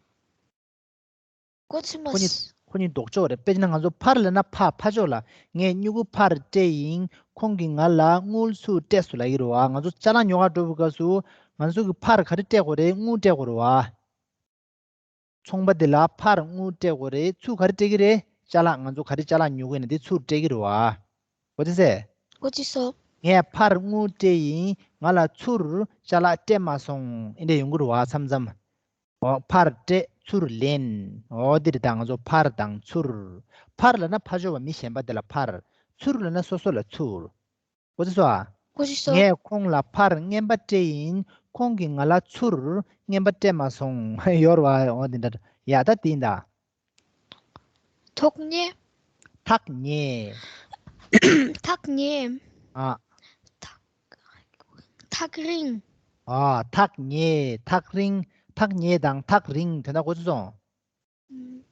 གོ་ཚོད་མ། ཁོ་གཉིས། ཁོ་གཉིས་ལྡོག་ཕྱོགས་རེད། དཔེར་ན་ང་ཚོ་ཕར་ལབ་ན་ཕ་ཕར་ཕྱོགས་ལ། ངས་སྨྱུ་གུ་ཕར་སྤྲད་ཡིན། ཁོང་གིས་ང་ལ་དངུལ་ཚུར་སྤྲད་སོང་ལབ་ཀྱི་རེད་བ། ང་ཚོ་ཅ་ལག་ཉོ་གར་འགྲོ་བའི་སྐབས་སུ་ང་ཚོ་གིས་ཕར་ག་རེ་སྤྲད་དགོས་རེད། དངུལ་སྤྲད་དགོས་རེད་བ། ཚོང་པ་དེ་ལ་ཕར་དངུལ་སྤྲད་དགོས་རེད། ཚུར་ག་རེ་སྤྲད་ཀྱི་རེད། ཅ་ལག་ང་ཚོ་ག་རེ་ཅ་ལག་ཉོ་གི་ཡིན་ན་དེ་ཚུར་སྤྲད་ཀྱི་རེད་བ། གོ་ཚོད་ཟེ། གོ་ཚོད་སོ། ངས་ཕར་དངུལ་སྤྲད་ཡིན། ང་ལ་ཚུར་ཅ་ལག་སྤྲད་མ་སོང་། ཨེ་འདྲ་ཡོང་གི་རེད་བ། མཚམས་མཚམས། འོ་ཕར་སྤྲད་ཚུར་ལེན། འོ་འདི་རེད། ད་ང་ཚོ་ཕར་དང་ཚུར། ཕར་ལབ་ན་ཕར་ཕྱོགས་པ་མི་གཞན་པ་དེ་ལ་ཕར། ཚུར་ལབ་ན་སོ་སོ་ལ་ཚུར། གོ་ཚོད་སོང་ཨ། གོ་ཚོད་སོང་། ངས་ཁོང་ལ་ཕར་རྔན་པ་སྤྲད་ཡིན། ཁོང་གིས་ང་ལ་ཚུར་རྔན་པ་སྤྲད་མ་སོང་། ཡོད་རེད་བ། འོ་འདི་འདྲ། ཡ་ད་དེ་ཡིན་ད། ཐག་ཉེ། ཐག་ཉེ། ཐག་ཉེ། ཨ། ཐག་ཐག་རིང་། ཨ། ཐག་ཉེ། ཐག་རིང་། ཐག་ཉེ་དང་ཐག་རིང་དེ་འདྲ་གོ་ཚོད་སོང་། ཨུམ།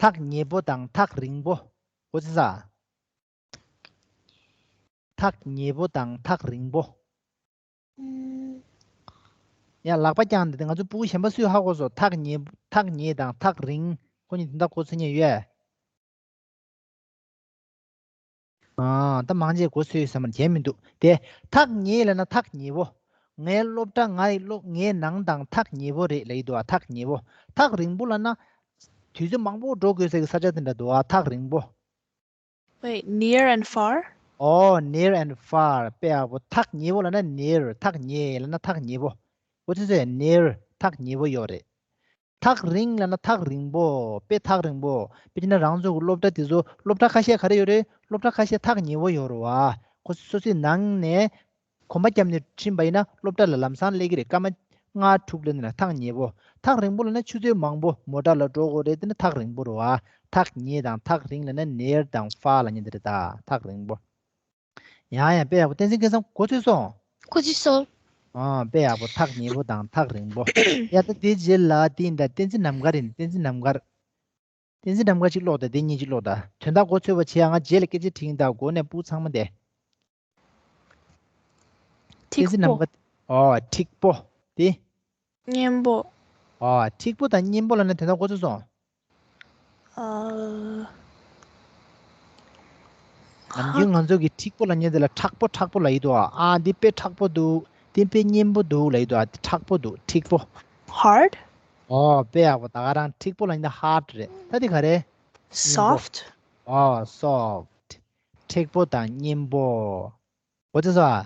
ཐག་ཉེ་པོ་དང་ཐག་རིང་པོ། གོ་ཚོད་སོང་། ཐག་ཉེ་པོ་དང་ཐག་རིང་པོ། ཨུམ། ཡ་ལག་པ་བརྐྱངས་འདི། ང་ཚོ་ཕྲུ་གུ་གཞན་པ་སུས་ཧ་གོ་སོང་། ཐག་ཉེ། ཐག་ཉེ་དང་ཐག་རིང་། ཁོ་གཉིས་དེ་འདྲ་གོ་ཚོད་ཉེ་ཡོད། ཨ། ད་མང་ཆེ་གོ་ཚོད་ཡོད་བསམ་པ་གང་མི་འདུག་དེ། ཐག་ཉེ་ལབ་ན་ཐག་ཉེ་བོ། ངའི་སློབ་གྲྭ། ངའི་སློབ། ངའི་ནང་དང་ཐག་ཉེ་བོ་རེད་ལབ་ཀྱི་འདུག་ཨ། ཐག་ཉེ་བོ། ཐག་རིང་པོ་ལབ་ན། དུས་ཚོད་མང་པོ་འགྲོ་དགོས་ས་གི་ས་ཆ་དེ་འདྲ་འདུག་ཨ། ཐག་རིང་པོ། Wait, near and far? Oh, near and far. དཔེ་ཡག་པོ། ཐག་ཉེ་བོ་ལབ་ན་near. ཐག་ཉེ་ལབ་ན་ཐག་ཉེ་བོ། གོ་ཚོད་སོང་། near. ཐག་ཉེ་བོ་ཡོད་རེད། ཐག་རིང་ལབ་ན་ཐག་རིང་པོ། དཔེ་ཐག་རིང་པོ། དཔེ་བྱས་ན་རང་ཚོ་གི་སློབ་གྲྭ་དེ་ཚོ། སློབ་གྲྭ་ཁ་ཤས་ག་རེ་ཡོད་རེད། སློབ་གྲྭ་ཁ་ཤས་ཐག་ཉེ་བོ་ཡོད་རེད་བ། ཁོ་སོ་སོའི་ནང་ནས། གོམ་པ་བརྒྱབ་ནས་ཕྱིན་པ་ཡིན་ན་སློབ་གྲྭ་ལ་ལམ་སང་སླེབས་ཀྱི་རེད། སྐར་མ་ལྔ་དྲུག་ལ་ནི་ཐག་ཉེ་བོ། ཐག་རིང་པོ་ལབ་ན་ཆུ་ཚོད་མང་པོ་མོ་ཊ་ལ་འགྲོ་དགོས་རེད། དེ་ནི་ཐག་རིང་པོ་རེད་བ། ཐག་ཉེ་དང་ཐག་རིང་ལབ་ན་near དང་far ལབ་མཁན་དེ་རེད་ད། ཐག་རིང་པོ། ཡང་ཡང་དཔེ་ཡག་པོ། བསྟན་འཛིན་སྐལ་བཟང་གོ་ཚོད་སོང་། གོ་ཚོད་སོང་། ཨ། དཔེ་ཡག་པོ། ཐག་ཉེ་བོ་དང་ཐག་རིང་པོ། ཡ་ད་དེའི་རྗེས་ལ་དེ་ཡིན་ད། བསྟན་འཛིན་ནམ་མཁའ་རེད། བསྟན་འཛིན་ནམ་མཁར། བསྟན་འཛིན་ནམ་མཁའ་གཅིག་ཀློག་དང་། དེ་གཉིས་གཅིག་ཀློག་དང་། དོན་དག་གོ་ཚོད་པ་བྱེད་ཡ། ང་རྗེས་ལ་སྐད་ཆ་དྲིས་ཡིན་ད། འགོ་ནས་སྤུ་གུ་ཚང་མ་དེ། ཐིག་པོ། ཨོ། ཐིག་པོ། དེ། སྙན་པོ། ཨོ། ཐིག་པོ་དང་སྙན་པོ་ལབ་ན་དེ་འདྲ་གོ་ཚོད་སོང་། ཨ། ནམ་རྒྱུན་ང་ཚོ་གི་ཐིག་པོ་ལབ་མཁན་དེ་ལ་མཁྲེགས་པོ་མཁྲེགས་པོ་ལབ་ཡི་འདུག་ཨ། ཨ་འདི་དཔེ་མཁྲེགས་པོ་འདུག་འདི་དཔེ་སྙན་པོ་འདུག་ལབ་ཡི་འདུག་ཨ། འདི་མཁྲེགས་པོ་འདུག་ཐིག་པོ། Hard? ཨོ། དཔེ་ཡག་པོ། ད་ག་རང་ཐིག་པོ་ལབ་མཁན་དེ་hard རེད། ད་འདི་ག་རེ། སྙན་པོ། Soft? ཨོ། soft. མཁྲེགས་པོ་དང་སྙན་པོ། གོ་ཚོད་སོང་ཨ།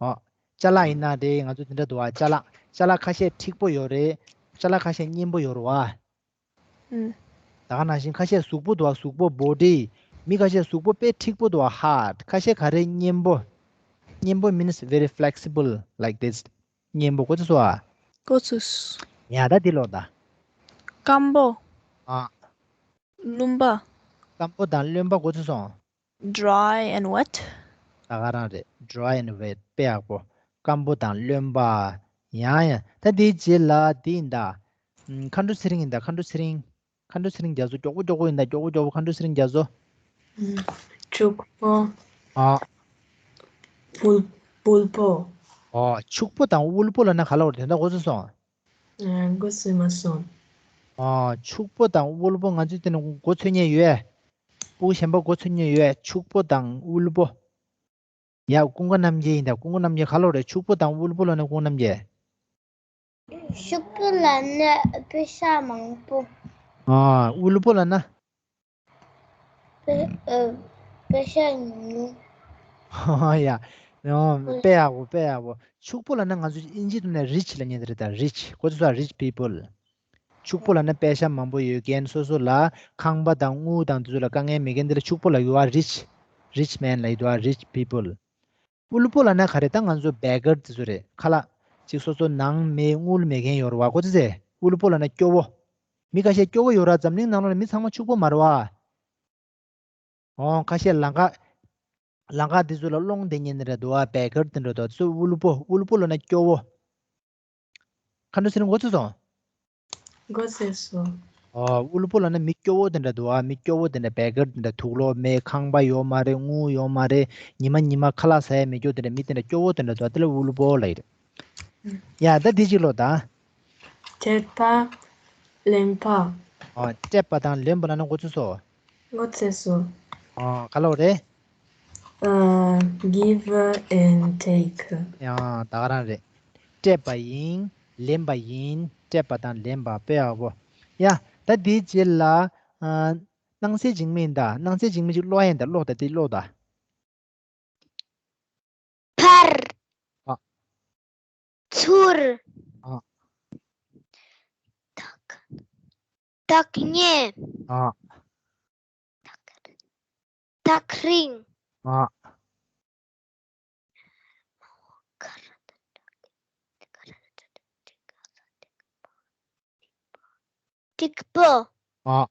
ཨོ། ཅ་ལག་ཡིན་ན་རེད། ང་ཚོ་དེ་འདྲ་འདུག་བ། ཅ་ལག་ཅ་ལག་ཁ་ཤས་མཁྲེགས་པོ་ཡོད་རེད། ཅ་ལག་ཁ་ཤས་སྙན་པོ་ཡོད་རེད་བ། ཨུམ། ད་ག་ནང་བཞིན་ཁ་ཤས་གཟུགས་པོ་འདུག་བ། གཟུགས་པོ། body. མི་ཁ་ཤས་གཟུགས་པོ་དཔེ་མཁྲེགས་པོ་འདུག་བ། hard. ཁ་ཤས་ག་རེ། སྙན་པོ། སྙན་པོ་means very flexible, like this. སྙན་པོ། གོ་ཚོད་སོང་ཨ། གོ་ཚོད་སོང་། ཡ་ད་འདི་ཀློག་དང་། སྐམ་པོ། ཨ། རློན་པ། སྐམ་པོ་དང་རློན་པ། གོ་ཚོད་སོང་། Dry and wet. ད་ག་རང་རེད། dry and wet. དཔེ་ཡག་པོ། སྐམ་པོ་དང་རློན་པ། ཡང་ཡང་། ད་དེའི་རྗེས་ལ་དེ་ཡིན་ད། ཨམ། མཁའ་འགྲོ་ཚེ་རིང་ཡིན་ད། མཁའ་འགྲོ་ཚེ་རིང་། མཁའ་འགྲོ་ཚེ་རིང་རྒྱ་མཚོ། མགྱོགས་པོ་མགྱོགས་པོ་ཡིན་ད། མགྱོགས་པོ་མགྱོགས་པོ། མཁའ་འགྲོ་ཚེ་རིང་རྒྱ་མཚོ། ཨམ། ཕྱུག་པོ། ཨ། དབུལ། དབུལ་པོ། ཨོ། ཕྱུག་པོ་དང་དབུལ་པོ་ལབ་ན་ག་ལ་བར་དོན་དག་གོ་ཚོད་སོང་། ཨ། གོ་ཚོད་མ་སོང་། ཨོ། ཕྱུག་པོ་དང་དབུལ་པོ་ང་ཚོས་དེ་ནི་གོ་ཚོད་ཉེ་ཡོད། ཕྲུ་གུ་གཞན་པ་གོ་ཚོད་ཉེ་ཡོད། ཕྱུག་པོ་དང་དབུལ་པོ། ཡ། ཀུན་དགའ་རྣམ་རྒྱལ་ཡིན་ད། ཀུན་དགའ་རྣམ་རྒྱལ་ག་ལ་བར་རེད། ཕྱུག་པོ་དང་དབུལ་པོ་ལབ་ན། ཀུན་དགའ་རྣམ་རྒྱལ། ཕྱུག་པོ་ལབ་ན་པེ་ཤ་མང་པོ། ཨ། དབུལ་པོ་ལབ་ན། པེ། ཨ། པེ་ཤ་ཉུང་ཉུང་། ཡ། ཨོ། དཔེ་ཡག་པོ། དཔེ་ཡག་པོ། ཕྱུག་པོ་ལབ་ན་ང་ཚོ་ཨིན་ཇི་ཐོག་ནས་rich ལབ་མཁན་དེ་རེད་ད། rich. གོ་ཚོད་སོང་། rich people. ཕྱུག་པོ་ལབ་ན་པེ་ཤ་མང་པོ་ཡོད་མཁན། སོ་སོ་ལ་ཁང་པ་དང་དངུལ་དང་དེ་ཚོ་ལ་དཀའ་ངལ་མེད་མཁན་དེ་ལ་ཕྱུག་པོ་ལབ་ཡོད་པ། rich. rich man ལབ་ཡོད་པ། rich people. དབུལ་པོ་ལབ་ན་ག་རེ། ད་ང་ཚོ་beggar དེ་ཚོ་རེད། ཁ་ལག་ཅིག་སོ་སོ་ནང་མེད། དངུལ་མེད་མཁན་ཡོད་རེད་བ། གོ་ཚོད་སོང་། དབུལ་པོ་ལབ་ན་སྐྱོ་བོ། མི་ཁ་ཤས་སྐྱོ་བོ་ཡོད་ར། འཛམ་གླིང་ནང་ལོགས་ལ་མི་ཚང་མ་ཕྱུག་པོ་མ་རེད་བ། ཨོ། ཁ་ཤས་ལམ་ཁ། ལམ་ཁ་དེ་ཚོ་ལ་སློང་བསྡད་མཁན་དེ་འདྲ་འདུག་བ། beggar དེ་འདྲ་འདུག་དེ་ཚོ་དབུལ་པོ། དབུལ་པོ་ལབ་ན་སྐྱོ་བོ། མཁའ་འགྲོ་ཚེ་རིང་གོ་ཚོད་སོང་། གོ་ཚོད་སོང་། ཨོ། དབུལ་པོ་ལབ་ན་མི་སྐྱོ་བོ་དེ་འདྲ་འདུག་བ། མི་སྐྱོ་བོ་དེ་འདྲ། beggar དེ་འདྲ། དུག་ལོག་མེད། ཁང་པ་ཡོད་མ་རེད། དངུལ་ཡོད་མ་རེད། ཉི་མ་ཉི་མ་ཁ་ལག་ཟ་ཡ་མེད་རྒྱུ་དེ་འདྲ། མི་དེ་འདྲ་སྐྱོ་བོ་དེ་འདྲ་འདུག་དེ་ལ་དབུལ་པོ་ལབ་ཀྱི་རེད། ཡ། ད་འདི་གཅིག་ཀློག་དང་། ཐེར་པ། ལེན་པ། ཨ། སྤྲད་པ་དང་ལེན་པ་ལབ་ན་མགོ་ཚོས་སོང་། མགོ་ཚོས་སོང་། ཨ། ག་ལབ་རེད། ཨ། give and take. ཡང་ད་ག་རང་རེད། སྤྲད་པ་ཡིན། ལེན་པ་ཡིན། སྤྲད་པ་དང་ལེན་པ། དཔེ་ཡག་པོ། ཡ། ད་དེའི་རྗེས་ལ། ཨ། སྣང་གསལ་འཇིགས་མེད་ཡིན་ད། སྣང་གསལ་འཇིགས་མེད་ཅིག་ཀློག་ཡ་ཡིན་ད། ཀློག་ད། དེ་ཀློག་ད། ཕར། ཨ། ཚུར། ཨ། ཐག་ཉེ། ཨ། ཐག་རིང་། ཨ། སྟེགས་བུ། ཨ།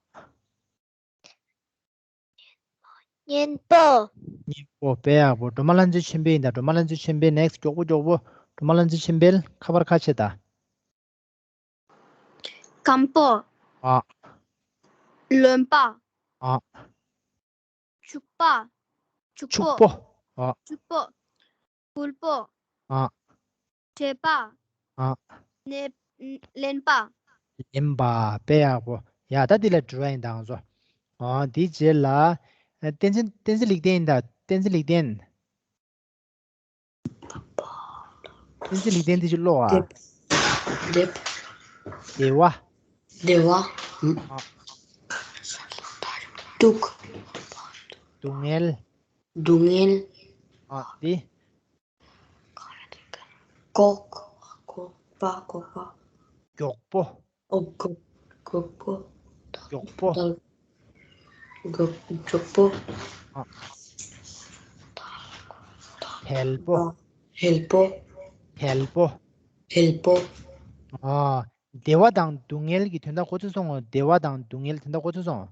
གཉེན་པོ། གཉེན་པོ། དཔེ་ཡག་པོ། སྒྲོལ་མ་ལྷ་མཛེས་མཆོད་འཕེལ་ཡིན་ད། སྒྲོལ་མ་ལྷ་མཛེས་མཆོད་འཕེལ། ནེགསི། མགྱོགས་པོ་མགྱོགས་པོ། སྒྲོལ་མ་ལྷ་མཛེས་མཆོད་འཕེལ། ཁ་པར་ཁ་ཕྱེ་ད། སྐམ་པོ། ཨ། རློན་པ། ཨ། ཕྱུག་པ། ཕྱུག་ཕྱུག་པོ། པོ། ཨ། ཕྱུག་པོ། སྐུད་པོ། ཨ། བྲེག་པ། ཨ། ནེ། ལེན་པ། ལེན་པ། དཔེ་ཡག་པོ། ཡ། ད་འདི་ལ་དྲི་བ་ཡིན་དང་སོ། ཨ། འདིའི་རྗེས་ལ། ཨ། བསྟན་འཛིན། བསྟན་འཛིན་ལེགས་ལྡན་ཡིན་ད། བསྟན་འཛིན་ལེགས་ལྡན། བསྟན་འཛིན་ལེགས་ལྡན་འདི་ཅིག་ཀློག་ཨ། སྡེབ། སྡེབ། སྡེ་བ། སྡེ་བ། ཨ། སྡུག་སྡུག་བསྔལ། སྡུག་བསྔལ། ཨ། འདི། ལྐོག་ལྐོག་པ། ལྐོག་པ། མགྱོགས་པོ། ཨོ། མགྱོགས། མགྱོགས་པོ། མགྱོགས་པོ། མགྱོགས། མགྱོགས་པོ། ཨ། དལ་པོ། དལ་པོ། དལ་པོ། དལ་པོ། ཨ། བདེ་བ་དང་སྡུག་བསྔལ་གྱི་དོན་དག་གོ་ཚོད་སོང་ངོ་། བདེ་བ་དང་སྡུག་བསྔལ་དོན་དག་གོ་ཚོད་སོང་།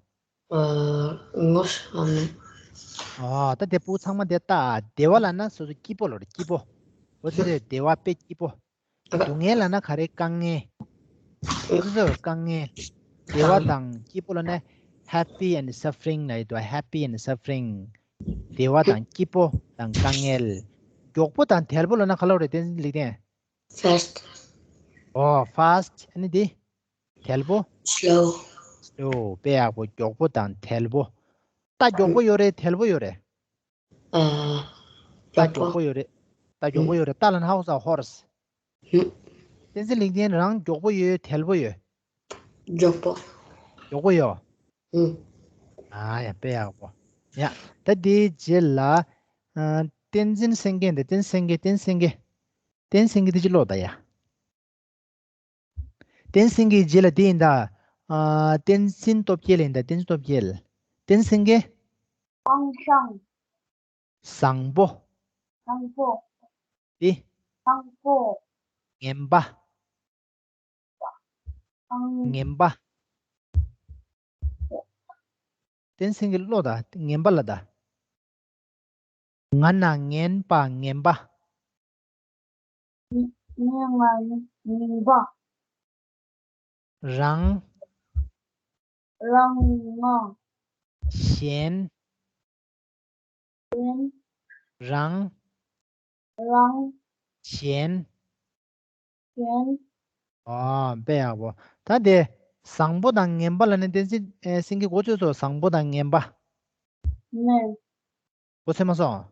ཨ། ངོ་ཨ་མེད། ཨ། ད་དེ་ཕྲུ་གུ་ཚང་མ་དེ་ལྟ། བདེ་བ་ལབ་ན་སོ་སོ་སྐྱིད་པོ་ལབ་རེད། སྐྱིད་པོ། འོ་དེ་རེད། བདེ་བ་དཔེ་སྐྱིད་པོ། སྡུག་བསྔལ་ལབ་ན་ག་རེ། དཀའ་ངལ། སོ་སོ་དཀའ་ངལ། བདེ་བ་དང་སྐྱིད་པོ་ལབ་ན་happy and suffering ལབ་ཡོད་དོ། happy and suffering. བདེ་བ་དང་སྐྱིད་པོ་དང་དཀའ་ངལ། མགྱོགས་པོ་དང་དལ་པོ་ལབ་ན་ག་ལབ་རེད། བསྟན་འཛིན་ལེགས་ལྡན། fast. ཨོ། fast ཨ་ནི་དེ། དལ་པོ། slow. slow དཔེ་ཡག་པོ། མགྱོགས་པོ་དང་དལ་པོ། རྟ་མགྱོགས་པོ་ཡོད་རེད། དལ་པོ་ཡོད་རེད། ཨ། རྟ་མགྱོགས་པོ་ཡོད་རེད། རྟ་མགྱོགས་པོ་ཡོད་རེད། རྟ་ལབ་ན་ཧ་གོ་སོང་། horse. ཧུམ། བསྟན་འཛིན་ལེགས་ལྡན། རང་མགྱོགས་པོ་ཡོད། དལ་པོ་ཡོད། མགྱོགས་པོ། མགྱོགས་པོ་ཡོད། ཧུམ། ཨ་ཡ། དཔེ་ཡག་པོ། ཡ། ད་དེའི་རྗེས་ལ། ཨ། བསྟན་འཛིན་སེང་གེ་འདི། བསྟན་སེང་གེ། བསྟན་སེང་གེ། བསྟན་སེང་གེ་འདི་ཅིག་ཀློག་ད་ཡ། བསྟན་སེང་གེའི་རྗེས་ལ་དེ་ཡིན་ད། ཨ། བསྟན་འཛིན་སྟོབས་རྒྱལ་ཡིན་ད། བསྟན་འཛིན་སྟོབས་རྒྱལ། བསྟན་སེང་གེ། བཟང་། བཟང་པོ། བཟང་པོ། དེ། བཟང་པོ། ངན་པ། ངན་པ། བསྟན་སེང་གེ་ཀློག་ད། ངན་པ་ལབ་ད། ང་ན་ངན་པ། ངན་པ། ངན་པ། རང་། རང་། ང་། གཞན། གཞན། རང་། རང་། གཞན། གཞན། ཨ། དཔེ་ཡག་པོ། ད་དེ་བཟང་པོ་དང་ངན་པ་ལབ་ན་བསྟན་འཛིན་སེང་གེ་གོ་ཚོད་སོང་། བཟང་པོ་དང་ངན་པ། ངས། གོ་ཚོད་མ་སོང་།